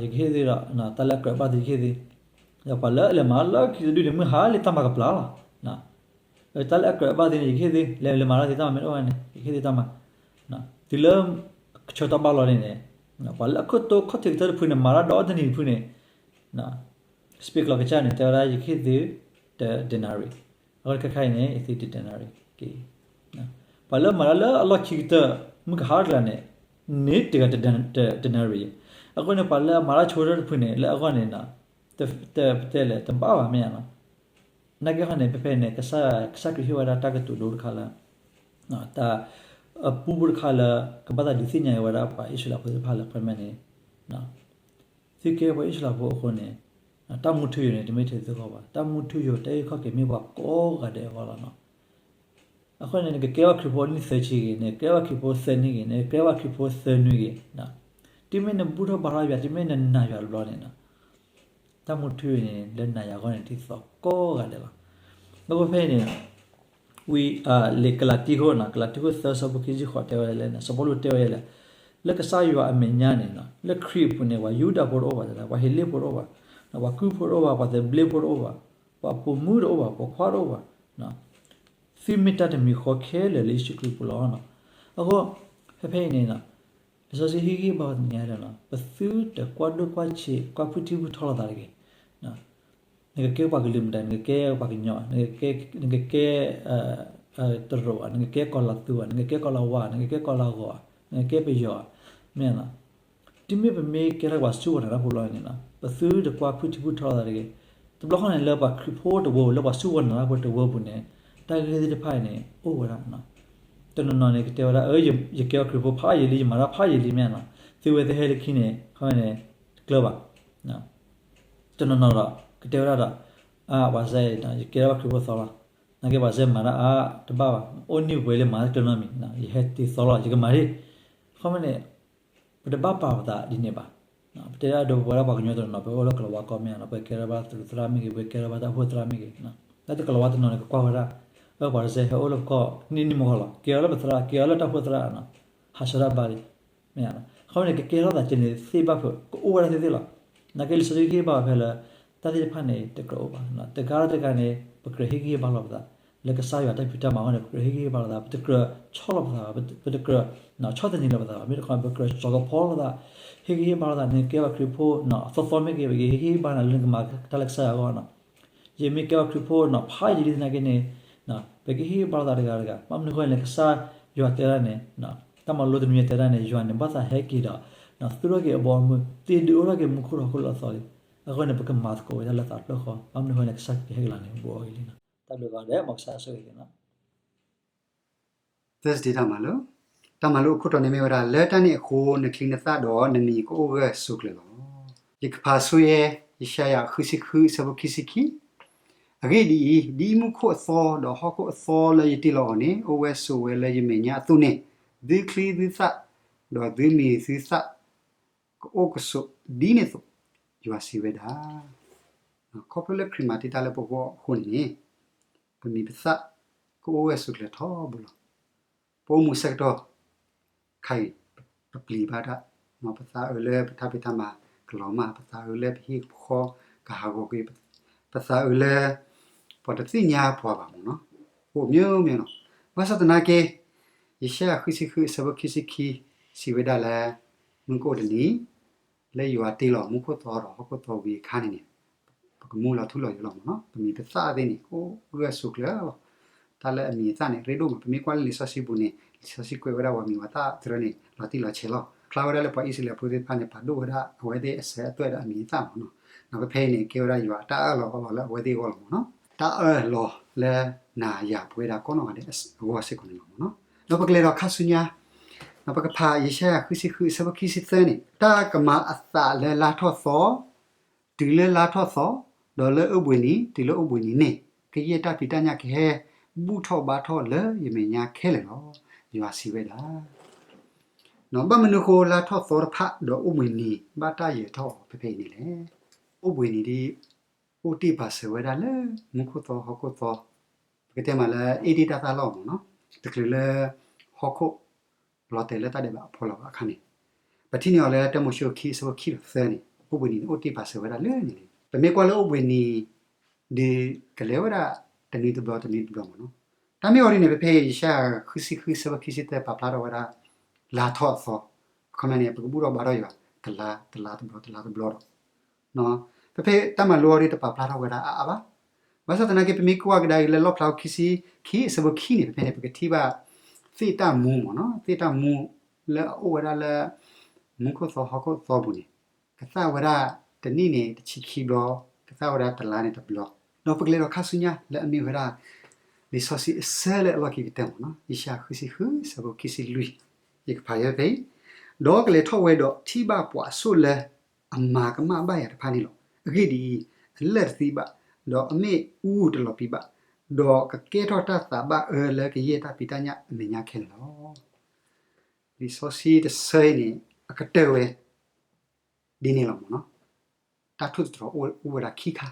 ယကဟ့ၣ်သုဒီး တၢ်လၢအကြၢးဘၣ်သုယကဟ့ၣ်သု, ဒီးပှၤလၢအလဲၤမၤလၢခံတဒူၣ်န့ၣ် မုၢ်ဟါလံတၢ်မၤကပျၢ်လီၤ. တၢ်လၢအကြၢးဘၣ်သုန့ၣ် ယကဟ့ၣ်သု, လဲၤလဲၤမၤလၢသုတၢ်မၤမ့ၢ်တအိၣ်န့ၣ် ယကဟ့ၣ်သုတၢ်မၤ, တုၤလၢ ကဆၢတၢ်ဘၣ်လီၤန့ၣ်န့ၣ်, ပှၤလၢအခိၣ်တိခီၣ်ထံးကတၢၢ်တဖုန့ၣ် မၤတၢ်ဒီတနံၤတဖုန့ၣ် speak လီၤကစၢ်န့ၣ် တဲဝဲဒၣ် ယကဟ့ၣ်သု တဒနၤရံၣ်, အဃိခဲခါအံၤန့ၣ် ယဟ့ၣ်သုတဒနၤရံၣ်, ပှၤလၢမၤတၢ်လၢအလီၢ်ခံကတၢၢ် မုၢ်ကဟါတကျါန့ၣ် န့ၢ်တဂၤတဒနၤရံၣ်, အဃိန့ၣ် ပှၤလၢအမၤတၢ်ဆိကတၢၢ်တဖုန့ၣ် လၢအဂီၢ်န့ၣ် တတဲလဲၣ် တဘၣ်ဘၣ်မ့ၢ်ဧါနီၤ. နာ်က့ဟီန့ၣ် ဖဲဖဲန့ၣ် ကစၢ်ခရံာ်ဟ့ၣ်ဝဲဒၣ်တၢ်ကတိၤဒိတခါလၢ တၢ် အပူဖိတခါလၢ ကဘၣ်သးဒုးသ့ၣ်ညါဝဲဒၣ်ပှၤအံၣ်စရ့လးဖိသ့ၣ်တဖၣ်လၢ ခီမ့ၢ်န့ၣ် သုကဲပှၤအံၣ်စရ့လးဖိအဃိန့ၣ် တၢ်မူထူယိာ်န့ၣ် တမ့ၢ်ထဲသုဂီၢ်ဘၣ်. တၢ်မူထူယိာ်တၢ်အုၣ်ခီၣ်က့ၤမ့ၢ်ပှၤကိးဂၤဒဲးအဂီၢ်လီၤနီၤ. အဃိန့ၣ် နကကဲဘၣ်ခရံာ်ဖိနံၣ်သၢဆံဂ့ၤ, နကကဲဘၣ်ခရံာ်ဖိသၢနံၣ်ဂ့ၤ, နကကဲဘၣ်ခရံာ်ဖိသၢနွံဂ့ၤ, တုၤမ့ၢ်နဘူၣ်ထီၣ်ဘါထီၣ်ယွၤ, တုၤမ့ၢ်နနာ်ယွၤတဘျီန့ၣ် တၢ်မူထူယိာ်န့ၣ် လၢနၤယၤအဂီၢ်န့ၣ် ဒ်သိးကိးဂၤဒဲးလီၤ. အဃိဖဲအံၤန့ၣ် ဝံၤ လံာ်ကလၤတံခိၣ်နီၤ, ကလၤတံခိၣ်သၢဆၢဖိခံဆံဃိးတဲဝဲဒ်လဲၣ်န့ၣ်, စီၤပီလူးတဲဝဲဒ်လဲၣ်, လၢကစၢ်ယွၤအမဲာ်ညါန့ၣ် လၢခရံာ်အပူၤန့ၣ် ပှၤယူဒၤဖိတအိၣ်ဘၣ်, ပှၤဟ့းလ့ၣ်ဖိတအိၣ်ဘၣ်, ပှၤကူၣ်ဖိတအိၣ်ဘၣ်, ပှၤသဘျ့ဖိတအိၣ်ဘၣ်, ပှၤပိာ်မုၣ်တအိၣ်ဘၣ်, ပိာ်ခွါတအိၣ်ဘၣ်, သုမ့ၢ်တၢ်တမံၤဃီခဲလၢာ်လၢယ့ၣ်ၡူးခရံာ်အပူၤလီၤ. အဃိ ဖဲဖဲအံၤန့ၣ် လံာ်စီဆှံဟ့ၣ်ဂံၢ်ဟ့ၣ်ဘါသ့ၣ်ညါလီၤ, ပသုတကွၢ်ဒိၣ်ကွၢ်ဆံး ကွၢ်ဖုၣ်ထံဖုၣ်ထီလိာ်သးတဂ့ၤ. နကကဲပှၤကလုာ်မတၤ, နကကဲပှၤကညီဧါ, နကကဲ တရူးဧါ, နကကဲကီၤလၤသူဧါ, နကကဲကီၤလၤဝါ, နကကဲကီၤလၤဂီၤဧါ, နကကဲပယီၤဧါ, မ့ၢ် တုၤမ့ၢ်ပမ့ၢ်ကဲထီၣ်ပှၤစုကဝဲၤနၤတၢ်ဖိလီၤန့ၣ် ပသုတကွၢ်ဖုၣ်ထံဖုၣ်ထီလိာ်သးတဂ့ၤ. တဘျီဃီန့ၣ် လၢပှၤခရံာ်ဖိတဝၢပူၤ, လၢပှၤစုကဝဲၤနၤတၢ်ဖိတဝၢပူၤန့ၣ် တၢ်ဂ့ၢ်သ့ၣ်တဖၣ်အံၤန့ၣ် အိၣ်ဝဲဒၣ် တနီၤနီၤန့ၣ် ကတဲဝဲဒၣ် ယကဲပှၤခရံာ်ဖိဖးယံာ်လံ, ယမၤတၢ်ဖးယံာ်လံ မ့ၢ်နီၤ, သုဝဲသ့ၣ်ဟဲလၢခံန့ၣ် ခီန့ၣ် တကျၢၤဘၣ်. တနီၤနီၤဒီး ကတဲဝဲဒၣ်ဒီး အါ ပှၤစဲအံၤ ယကဲထီၣ်ပှၤခရံာ်ဖိသီလီၤ, နာ်က့ပှၤစဲမၤတၢ်အါတဘၣ်ဘၣ်, အိၣ်နံၣ်ပှဲၤလၢမၤတၢ်တကျၢၤနီတမံၤ, ယဟဲတ့ၢ်သီလီၤ ယကမၤဒၣ်, ခီမ့ၢ်န့ၣ် ပတဘၣ်ပာ်ပသးဒ်န့ၣ်ဘၣ်. ပတဲဒၣ်ဒီးပဝဲဒၣ်ပှၤကညီတနီၤနီၤ ပအိၣ်လၢကလၤဝါကီၢ်မ့ၢ်နီၤ, ပကဲထီၣ်ဘၣ်သရူးသရၣ်မ့ၢ်ဂ့ၤ, ပကဲထီၣ်ဘၣ်တၢ်အိၣ်ဖှိၣ်သရၣ်မ့ၢ်ဂ့ၤ, တၢ်တကလၤဝါတနီၤန့ၣ် ကကွၢ်ဝဲဒၣ် အၢ ပှၤတစဲးဟဲအိၣ်လၢပကီၢ် နံၣ်နံၣ်မုၢ်ဂီၤလီၤ, ကဲအီၤလၢပသရၣ်, ကဲအီၤလၢတၢ်အိၣ်ဖှိၣ်သရၣ်နီၤ, ဟးဆှဲးတၢ်ဘါလံ, မ့ၢ်, ခီမ့ၢ်န့ၣ် ကကဲထီၣ်သးကဲန့ၣ်သ့ဘၣ်ဖုး ကအိၣ်ဝဲဒၣ်သ့ၣ်သ့ၣ်လီၤ. နာ်က့လံာ်စီဆှံဟ့ၣ်ဂံၢ်ဟ့ၣ်ဘါဖဲလၢ တၢ်သ့ၣ်တဖၣ်န့ၣ် တကြၢးအိၣ်ဘၣ်, တဂၤလၢတဂၤန့ၣ် ပကြၢးဟ့ၣ်ဂံၢ်ဟ့ၣ်ဘါလိာ်ပသး, လၢကစၢ်ယွၤတၢ်ဖံးတၢ်မၤအဂီၢ်န့ၣ် ပကြၢးဟ့ၣ်ဂံၢ်ဟ့ၣ်ဘါလိာ်သး, ပတကြၢးဆီၣ်လီၤပသး, ပတကြၢးဆီၣ်သနံးလီၤပသးဘၣ်, မ့ၢ်တခီ ပကြၢးကၠီၤကဖီလိာ်သး, ဟ့ၣ်ဂံၢ်ဟ့ၣ်ဘါလိာ်သး, နကဲပှၤခရံာ်ဖိအသီသီမ့ၢ်ဂ့ၤ, ပကဟ့ၣ်ဂံၢ်ဟ့ၣ်ဘါနၤလၢနကမၤတၢ်လၢကစၢ်ယွၤအဂီၢ်နီၤ. ယမ့ၢ်ကဲပှၤခရံာ်ဖိနီၤ ဖးယံာ်လံသနာ်က့န့ၣ် ပကဟ့ၣ်ဂံၢ်ဟ့ၣ်ဘါလိာ်သးတဂၤတဂၤ, ဘၣ်မနုၤအဃိလဲၣ် ကစၢ်ယွၤတဲဒၣ်န့ၣ်, တၢ်မၤလိတနွံအံၤတဲဒၣ်န့ၣ် ယွၤန့ၣ် ဘၣ်သးဟဲက့ၤဒီး သူၣ်ထီၣ်က့ၤအဘီအမုၢ်, သ့ၣ်ဒုးအိၣ်ထီၣ်က့ၤမူခိၣ်ဒီးဟီၣ်ခိၣ်လၢအသီလံ. အဃိန့ၣ် ပကမၤသကိးဝဲဒၣ်လၢသးတဖျၢၣ်ဃီ, ဘၣ်မနုၤအဃိလဲၣ် ကစၢ်ကဟဲက့ၤလီၤန့ၣ် ဘူးအီၤဂ့ၤလံနီၤ. တၢ်ဘျုးဂၤဒဲး မ်ကစၢ်ဆိၣ်ဂ့ၤက့ၤနီၤ. Thursday တၢ်မၤလိ, တၢ်မၤလိအခိၣ်တီန့ၣ်မ့ၢ်ဝဲဒၣ် လၢတၢ်န့ၣ်အဃိ နချံနသၣ်ဒီးနမံၤကအိၣ်ဂၢၢ်ဆိးကျၢၤလီၤ. ယကဖးဆိယဲ ယၡါယၤ ဃုဆံဃု အဆၢဖိခံဆံခံ, အဂ့ၢ်ဒ်အံၤ, ဒ်မူခိၣ်အသီ ဒီးဟီၣ်ခိၣ်အသီလၢယတ့လီၤအီၤန့ၣ် အိၣ်ဝဲဆိးဝဲလၢယမဲာ်ညါအသိးန့ၣ်, သုချံသုသၣ် ဒီးသုမံၤသုသၣ် ကအိၣ်ကဆိးဒ်န့ၣ်အသိး, ယွၤစံးဝဲဒၣ်. ခီဖျိလၢခရံာ်မၤတ့ၢ်တၢ်လၢပဂီၢ်အဃိန့ၣ် ပမံၤပသၣ်ကအိၣ်ဂၢၢ်ဆိးကျၢၤထီဘိလီၤ. ပအိၣ်မူဆၢကတီၢ် ခဲအံၤ ပပျံၤဘၣ်တၢ်, ပသးအုးလၢပတၢ်ဖံးတၢ်မၤကလီၤမၢ်, ပသးအုးလၢပဟံၣ်ပဃီကဟးဂီၤကွံာ်, ပသးအုးလၢ ပှၤတသ့ၣ်ညါပှၤဘၣ်မ့ၢ်နီၤ, အိၣ်မ့ၢ်မ့ၢ်နီၤ. ဘၣ်ဆၣ်သနာ်က့ ယၡါယၤ ဃုဆံဃု အဆၢဖိခံဆံခံ စံးဝဲဒၣ်လၢ မုၢ်ကအိၣ်တနံၤ လၢယွၤတ့လီၤမူခိၣ်သီဒီးဟီၣ်ခိၣ်သီဝံၤအခါန့ၣ်န့ၣ်, ပကမူလီၤထူလီၤယိာ်လီၤမ့ၢ်နီၤ, ပမံၤပသၣ်သ့ၣ်န့ၣ် ကအိၣ်ဂၢၢ်ဆိးကျၢၤလီၤ. တၢ်လၢအမံၤအသၣ်န့ၣ် ရ့ဒိၣ်မး, ပမ့ၢ်ကွၢ်လၢလံာ်စီဆှံပူၤန့ၣ် လံာ်စီဆှံကွဲးဝဲဒၣ်ပှၤမံၤပသၣ်သရၢန့ၣ် လီၤတံၢ်လီၤဆဲးလီၤ. ဖျါဝဲဒၣ်လၢပှၤအံၣ်စရ့လးဖိသ့ၣ်တဖၣ်န့ၣ် ပာ်ဒိၣ်ဝဲဒၣ်အဝဲသ့ၣ်အစၢၤအသွဲၣ်ဒီးအမံၤအသၣ်မ့ၢ်နီၤ. ဒီးဖဲဖဲအံၤန့ၣ် ကဲဝဲဒၣ်ယွၤအတၢ်အၢၣ်လီၤအီလီၤလၢအဝဲသ့ၣ်အဂီၢ်လီၤမ့ၢ်နီၤ. တၢ်အၢၣ်လီၤလၢနၤယၤပဝဲဒၣ်ကိးနီၢ်ဂၤဒဲးအဂီၢ်စ့ၢ်ကီးန့ၣ်လီၤမ့ၢ်နီၤ. ဒီးပကလဲၤဒီးခါဆူညါ ပကဖးယၡါယၤ ဃုဆံဃု အဆၢဖိခံဆံသၢန့ၣ်, တၢ်ကမၤအသးလၢလါထီၣ်သီ တုၤလၢလါထီၣ်သီ, ဒီးလၢအိၣ်ဘှံးနံၤ တုၤလၢအိၣ်ဘှံးနံၤန့ၣ်, ကယဲၢ်တၢ်ဖံးတၢ်ညၣ်ကဟဲဘူၣ်ထီၣ်ဘါထီၣ်လၢယမဲာ်ညါခဲလၢာ်လီၤ, ယွၤစံးဝဲဒၣ်. ဘၣ်မနုၤအဃိလါထီၣ်သီတဖၣ်ဒီးအိၣ်ဘှံးနံၤ ဘၣ်တၢ်ယၢၤထီၣ်အီၤဖဲဖဲအံၤန့ၣ်လဲၣ်. အိၣ်ဘှံးနံၤဒ် အိၣ်တ့ၢ်ပာ်စၢၤဝဲဒၣ်လၢ မူခိၣ်သီဟီၣ်ခိၣ်သီ, ပကတဲမးလၢ အ့ဒ့ၣ်တၢ်သၣ်လီၢ်မ့ၢ်နီၤ, တချုးလၢ ဟီၣ်ခိၣ် လီၤတဲာ်လၢတၢ်ဒဲးဘးအဖီလာ်ဘၣ်အခါန့ၣ်, ပထံၣ်န့ၢ်အီၤလၢ တၢမိၤၡ့ ခံအဆၢဖိခံဒီးသၢန့ၣ်, အိၣ်ဘှံးနံၤန့ၣ် အိၣ်တ့ၢ်ပာ်စၢၤဝဲဒၣ်လၢန့ၣ်လံ. ပမ့ၢ်ကွၢ်လၢအိၣ်ဘှံးနံၤ ဒုးကလဲၤဝဲဒၣ်တနံၤတဘျီတနံၤတဘျီမ့ၢ်နီၤ. တၢ်မ့ၢ်အီၤဒ်န့ၣ် ဖဲဖဲအံၤ ယၡါယၤ ဃုဆံဃု အဆၢဖိခံဆံသၢ ပာ်ဖျါထီၣ်ဝဲဒၣ် လါထီၣ်အသီ, ခီမ့ၢ်န့ၣ် ပကဘူၣ်ထီၣ်ဘါထီၣ်ယွၤ တလါ တလါတဘျီ တလါတဘျီဒီး ဖဲဖဲတၢ်မၤလိအီၤဒ်တပာ်ဖျါထီၣ်ဝဲဒၣ်အါအါဘၣ်. ဘၣ်ဆၣ်သနာ်က့ ပမ့ၢ်ကွၢ်ကဒါအံၤလၢလီၣ်ဖျါ ခံဆံခံ အဆၢဖိခံန့ၣ် ဖဲဖဲန့ၣ် ပကထံၣ်ဘၣ် သ့ၣ်တၢ်မူမ့ၢ်နီၤ, သ့ၣ်တၢ်မူလၢအအိၣ်ဝဲဒၣ်လၢ မူခိၣ်သီဟီၣ်ခိၣ်သီပူၤန့ၣ် ကသၣ်ဝဲဒၣ်တနံၣ်န့ၣ် တဆံခံဘျီ, ကသၣ်ဝဲဒၣ်တလါန့ၣ်တဘျီ, ဒီးပကလဲၤဒီးခါဆူညါလၢအမ့ၢ်ဝဲဒၣ် လံာ်စီဆှံအဆၢလၢအလီၢ်ခံကတၢၢ်မ့ၢ်နီၤ, ယၡါယၤ ဃုဆံဃု ဆၢဖိခံဆံလွံၢ်, ယကဖးယဲဖဲအံၤ, ဒီးကလဲၤထီၣ်ဝဲဒီးထံၣ်ဘၣ်ပှၤအစိၣ်လၢအမၤကမၣ်ဘၣ်ယၤတဖၣ်န့ၣ်လီၤ. အဂ့ၢ်ဒ်အံၤ, အလၢၢ်တသံဘၣ်, ဒီးအမ့ၣ်အူတလီၤပံာ်ဘၣ်, ဒီးကကဲထီၣ်တၢ်သးဘၣ်အၢလၢကယဲၢ်တၢ်ဖံးတၢ်ညၣ်အမဲာ်ညါခဲလၢာ်လီၤ. လံာ်စီဆှံတဆၢအံၤန့ၣ် အကတၢၢ်ဝဲ ဒ်န့ၣ်လီၤမ့ၢ်နီၤ. တၢ်ထိၣ်သတြီၤအိၣ်ဝဲဒၣ်ခံခါ,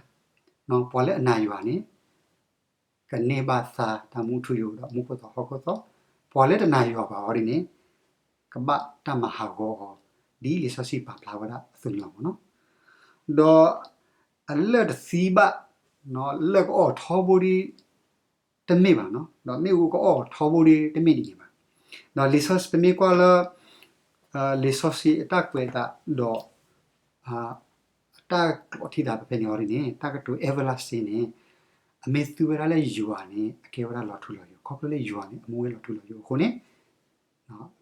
ပှၤလၢအနာ်ယွၤန့ၣ် ကန့ၢ်ဘၣ်သါတၢ်မူထူယိာ်ဒီးမူခိၣ်သီဟီၣ်ခိၣ်သီ, ပှၤလၢတနာ်ယွၤဘၣ်အီၤဒ်န့ၣ် ကဘၣ်တၢ်မၤဟးဂီၤအီၤ ဒ်လံာ်စီဆှံပာ်ဖျါဝဲဒၣ်အသိးန့ၣ်လီၤမ့ၢ်နီၤ. ဒီးအလၢၢ်တသံဘၣ်, လၢၢ်ကအီၣ်ထီဘိဒ် တမ့ၢ်ဘၣ်နီၤ, ဒီးမ့ၣ်အူကအီၣ်ထီဘိဒ်တမ့ၢ်ဒ်န့ၣ်ဘၣ်. ဒီးလံာ်စီဆှံပမ့ၢ်ကွၢ်လၢ လံာ်စီဆှံအတၢ်ကွဲးအသးဒီး အတၢ်ကျိးထံသးဖဲဖဲန့ၣ်အီၤဒ်န့ၣ် တၢ်ကတိၤ everlasting န့ၣ် အမ့ၢ်သူဝဲဒၣ်လၢယွၤန့ၣ် အကဲဝဲဒၣ်လီၤထူလီၤယိာ်, ခီဖျိလၢယွၤန့ၣ် အမူဝဲလီၤထူလီၤယိာ်အဃိန့ၣ်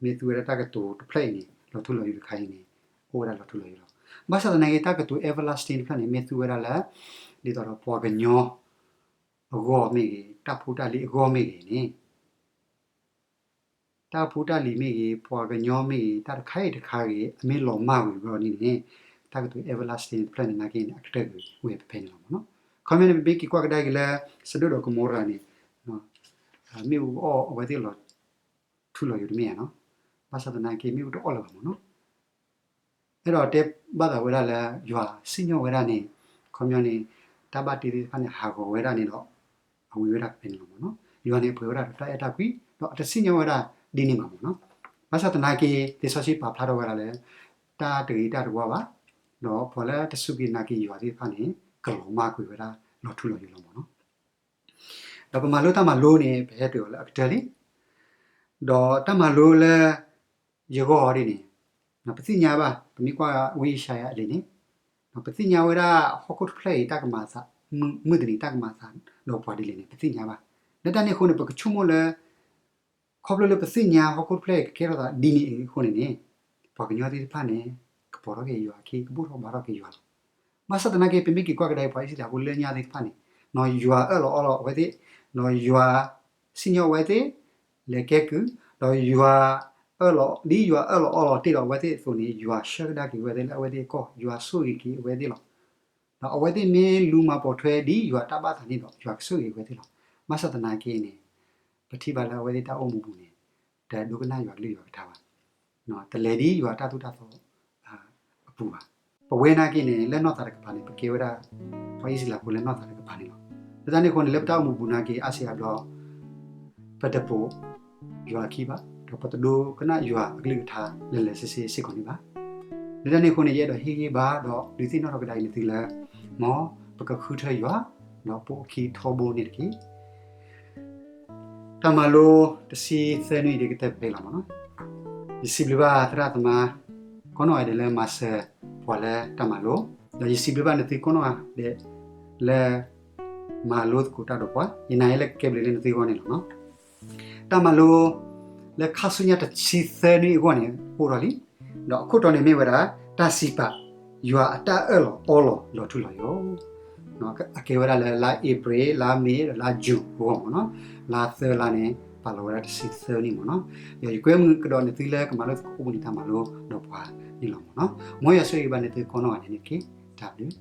မ့ၢ်သူဝဲဒၣ်တၢ်ကတိၤတဖျၢၣ်အံၤန့ၣ် လီၤထူလီၤယိာ်တခါအံၤန့ၣ် အိၣ်ဝဲဒၣ်လီၤထူလီၤယိာ်လီၤ. ဘၣ်ဆၣ်သနာ်က့ တၢ်ကတိၤ everlasting တဖျၢၣ်န့ၣ် မ့ၢ်သူဝဲဒၣ်လၢ ဒ်သိးဒီးပှၤကညီအဂီၢ်မ့ၢ်ဂ့ၤ, တၢ်ဖိတၢ်လံၤအဂီၢ်မ့ၢ်ဂ့ၤန့ၣ် တၢ်ဖိတၢ်လံၤမ့ၢ်ဂ့ၤ, ပှၤကညီမ့ၢ်ဂ့ၤ, တၢ်တခါအံၤတခါဂ့ၤ အမ့ၢ်လီၤမၢ်ကွံာ်ဘျီဒ်န့ၣ်န့ၣ် တၢ်ကတိၤ everlasting တဖျၢၣ်န့ၣ်နာ်က့န့ၣ် အကတၢၢ်ကွံာ်ဝဲဖဲဖဲန့ၣ်လီၤမ့ၢ်နီၤ. ခီမ့ၢ်န့ၣ် ပမ့ၢ်က့ၤကွၢ်ကဒါက့ၤလၢ စဒိၣ်ဒီးကမိရၤန့ၣ် မ့ၣ်အူကအီၣ်အဝဲသ့ၣ်လီၤထူလီၤယိာ်တမ့ၢ်ဧါနီၤ. ဘၣ်ဆၣ်သနာ်က့ မ့ၣ်အူတအီၣ်လၢၤဘၣ်မ့ၢ်နီၤ. အဲၣ်ဒိးတဲဘၣ်သးဝဲဒၣ်လၢ ယွၤစံၣ်ညီၣ်ဝဲဒၣ်န့ၣ် ခီပညီန့ၣ် တၢ်ဘၣ်တ့သ့ၣ်တဖၣ်န့ၣ် ဟးဂီၤဝဲဒၣ်န့ၣ်ဒီး အဝံၤဝဲဒၣ်ဖဲန့ၣ်လီၤမ့ၢ်နီၤ. ယွၤန့ၣ် အပှဲၤဝဲဒၣ်ဒီးတၢ်အဲၣ်တၢ်ကွံ ဒီးအတစံၣ်ညီၣ်ဝဲဒၣ်ဒ်န့ၣ်ဘၣ်မ့ၢ်နီၤ. ဘၣ်ဆၣ်သနာ်က့ လံာ်စီဆှံပာ်ဖျါထီၣ်ဝဲဒၣ်လၢ တၢ်တဂ့ၤတၢ်တဝါဘၣ်, ဒီးပှၤလၢတစူၢ်က့ၤနာ်က့ၤယွၤသ့ၣ်တဖၣ်န့ၣ် ကလီၤမၢ်ကွံာ်ဝဲဒၣ်လီၤထူလီၤယိာ်လီၤမ့ၢ်နီၤ. ဒီးပမၤလိတၢ်မၤလိန့ၣ် ပဟဲတုၤအီၤလၢအကတၢၢ်လံ. ဒီးတၢ်မၤလိလၢ ယဂီၢ်အီၤဒ်န့ၣ် ပသ့ၣ်ညါဘၣ်, ပမ့ၢ်ကွၢ်ဝံယၡါယၤအလံာ်န့ၣ် ပသ့ၣ်ညါဝဲဒၣ်ဟီၣ်ခိၣ်တဖျၢၣ်အံၤတၢ်ကမၤအသး, မုၢ်တနံၤတၢ်ကမၤအသးဒီးပှၤဒ်လဲၣ်န့ၣ် ပသ့ၣ်ညါဘၣ်. လၢတၢ်န့ၣ်အဃိန့ၣ် ပကဆိကမိၣ်လၢ ခီဖျိလၢပသ့ၣ်ညါဟီၣ်ခိၣ်တဖျၢၣ်အံၤကကဲထီၣ်သးဒ်န့ၣ်အဃိန့ၣ်န့ၣ် ပှၤကညီသ့ၣ်တဖၣ်န့ၣ် ကပိာ်ထီၣ်က့ၤယွၤအခံ, ကဘူၣ်ထီၣ်ဘါထီၣ်က့ၤယွၤလီၤ. ဘၣ်ဆၣ်သနာ်က့ ပမ့ၢ်က့ၤကွၢ်ကဒါအံၤ ပှၤအံၣ်စရ့လးဖိလၢညါသ့ၣ်တဖၣ်န့ၣ် ယွၤအၢၣ်လီၤအီလီၤအဝဲသ့ၣ်, ယွၤစံၣ်ညီၣ်အဝဲသ့ၣ် လဲၤကဲကုၢ်, ဒီးယွၤအၢၣ်လီၤ, ဒ်ယွၤအၢၣ်လီၤအီလီၤတ့ၢ်ဒီးအဝဲသ့ၣ်အသိးန့ၣ် ယွၤဆှၢကဒါက့ၤဝဲသ့ၣ်လၢအဝဲသ့ၣ်အကီၢ်, ယွၤဆိၣ်ဂ့ၤက့ၤအဝဲသ့ၣ်လီၤ. ဒီးအဝဲသ့ၣ်မ့ၢ်လူၤမၤပိာ်ထွဲဒ်ယွၤတၢ်ဘၣ်သးန့ၣ်ဒီး ယွၤကဆိၣ်ဂ့ၤဝဲသ့ၣ်လီၤ. ဘၣ်ဆၣ်သနာ်က့န့ၣ် ပထံၣ်ဘၣ်လၢအဝဲသ့ၣ်တၢ်အိၣ်မူပူၤန့ၣ် တဒိကနၣ်ယွၤကလုၢ်ယွၤကထါဘၣ်. တလဲၤဒ်ယွၤတၢ်သိၣ်တၢ်သီအပူၤဘၣ်. ပဝဲနာ်က့န့ၣ် လၢနီၢ်သးတကပၤန့ၣ် ပကဲဝဲဒၣ် ပှၤအံၣ်စရ့လးဖိလၢနီၢ်သးတကပၤန့ၣ်လီၤ. လၢတၢ်န့ၣ်အဃိန့ၣ် လၢပတၢ်အိၣ်မူပူၤနာ်က့ အါစံးအါဘျီ ပတပိာ်ယွၤအခံဘၣ်, ဒီးပတဒိကနၣ်ယွၤအကလုၢ်ကထါလၢာ်လၢာ်ဆ့ဆ့စ့ၢ်ကီးန့ၣ်ဘၣ်. လၢတၢ်န့ၣ်အဃိန့ၣ် ယအဲၣ်ဒိးဟ့ၣ်ဂံၢ်ဘါ ဒီးဒုးသ့ၣ်နီၣ်ထီၣ်ကဒါအံၤနသုလၢ မ်ပကဃုထၢယွၤ ဒီးပိာ်အခံထီဘိန့ၣ်တက့ၢ်. တၢ်မၤလိတဆံသၢနွံအံၤ ဒ်ကတၢၢ်ဖဲအံၤလီၤမ့ၢ်နီၤ. ယစံးဘျုးဘၣ်သရၣ်သမါ ကိးနီၢ်ဂၤဒဲးလၢမၤစၢၤပှၤလၢတၢ်မၤလိ, ဒီးယစံးဘျုးဘၣ်နသုကိးနီၢ်ဂၤဒဲးလၢ မၤလိသကိးတၢ်ဒီးပှၤ, ယနာ်လၢကကဲဘျုးလၢနသုအဂီၢ်န့ၣ်လီၤ. တၢ်မၤလိလၢခါဆူညါတဆံသၢနွံအဂီၢ်န့ၣ် အိၣ်ထီၣ်လံ, ဒီးအခိၣ်တီန့ၣ်မ့ၢ်ဝဲဒၣ် တၢ်စံးပာ် ယွၤအတၢ်အၢၣ်လီၤအီလီၤလီၤထူလီၤယိာ် အကဲဝဲဒၣ်လၢလါအ့ဖြ့ၣ်, လါမ့ၤ, ဒီးလါယူၤအဂီၢ်မ့ၢ်နီၤ. လါသၢလါန့ၣ် ပာ်လီၤဝဲဒၣ်တဆံသၢနွံမ့ၢ်နီၤ. ဒီးယကွဲမုာ်ကဒီးနသုလၢကမၤလိသကိးအိၣ်ဘှံးနံၤတၢ်မၤလိဒီးပှၤန့ၣ်လီၤမ့ၢ်နီၤ. မ်ယွၤဆိၣ်ဂ့ၤဘၣ်နသုကိးနီၢ်ဂၤဒဲးန့ၣ်တက့ၢ်. တၢ်ဘျုး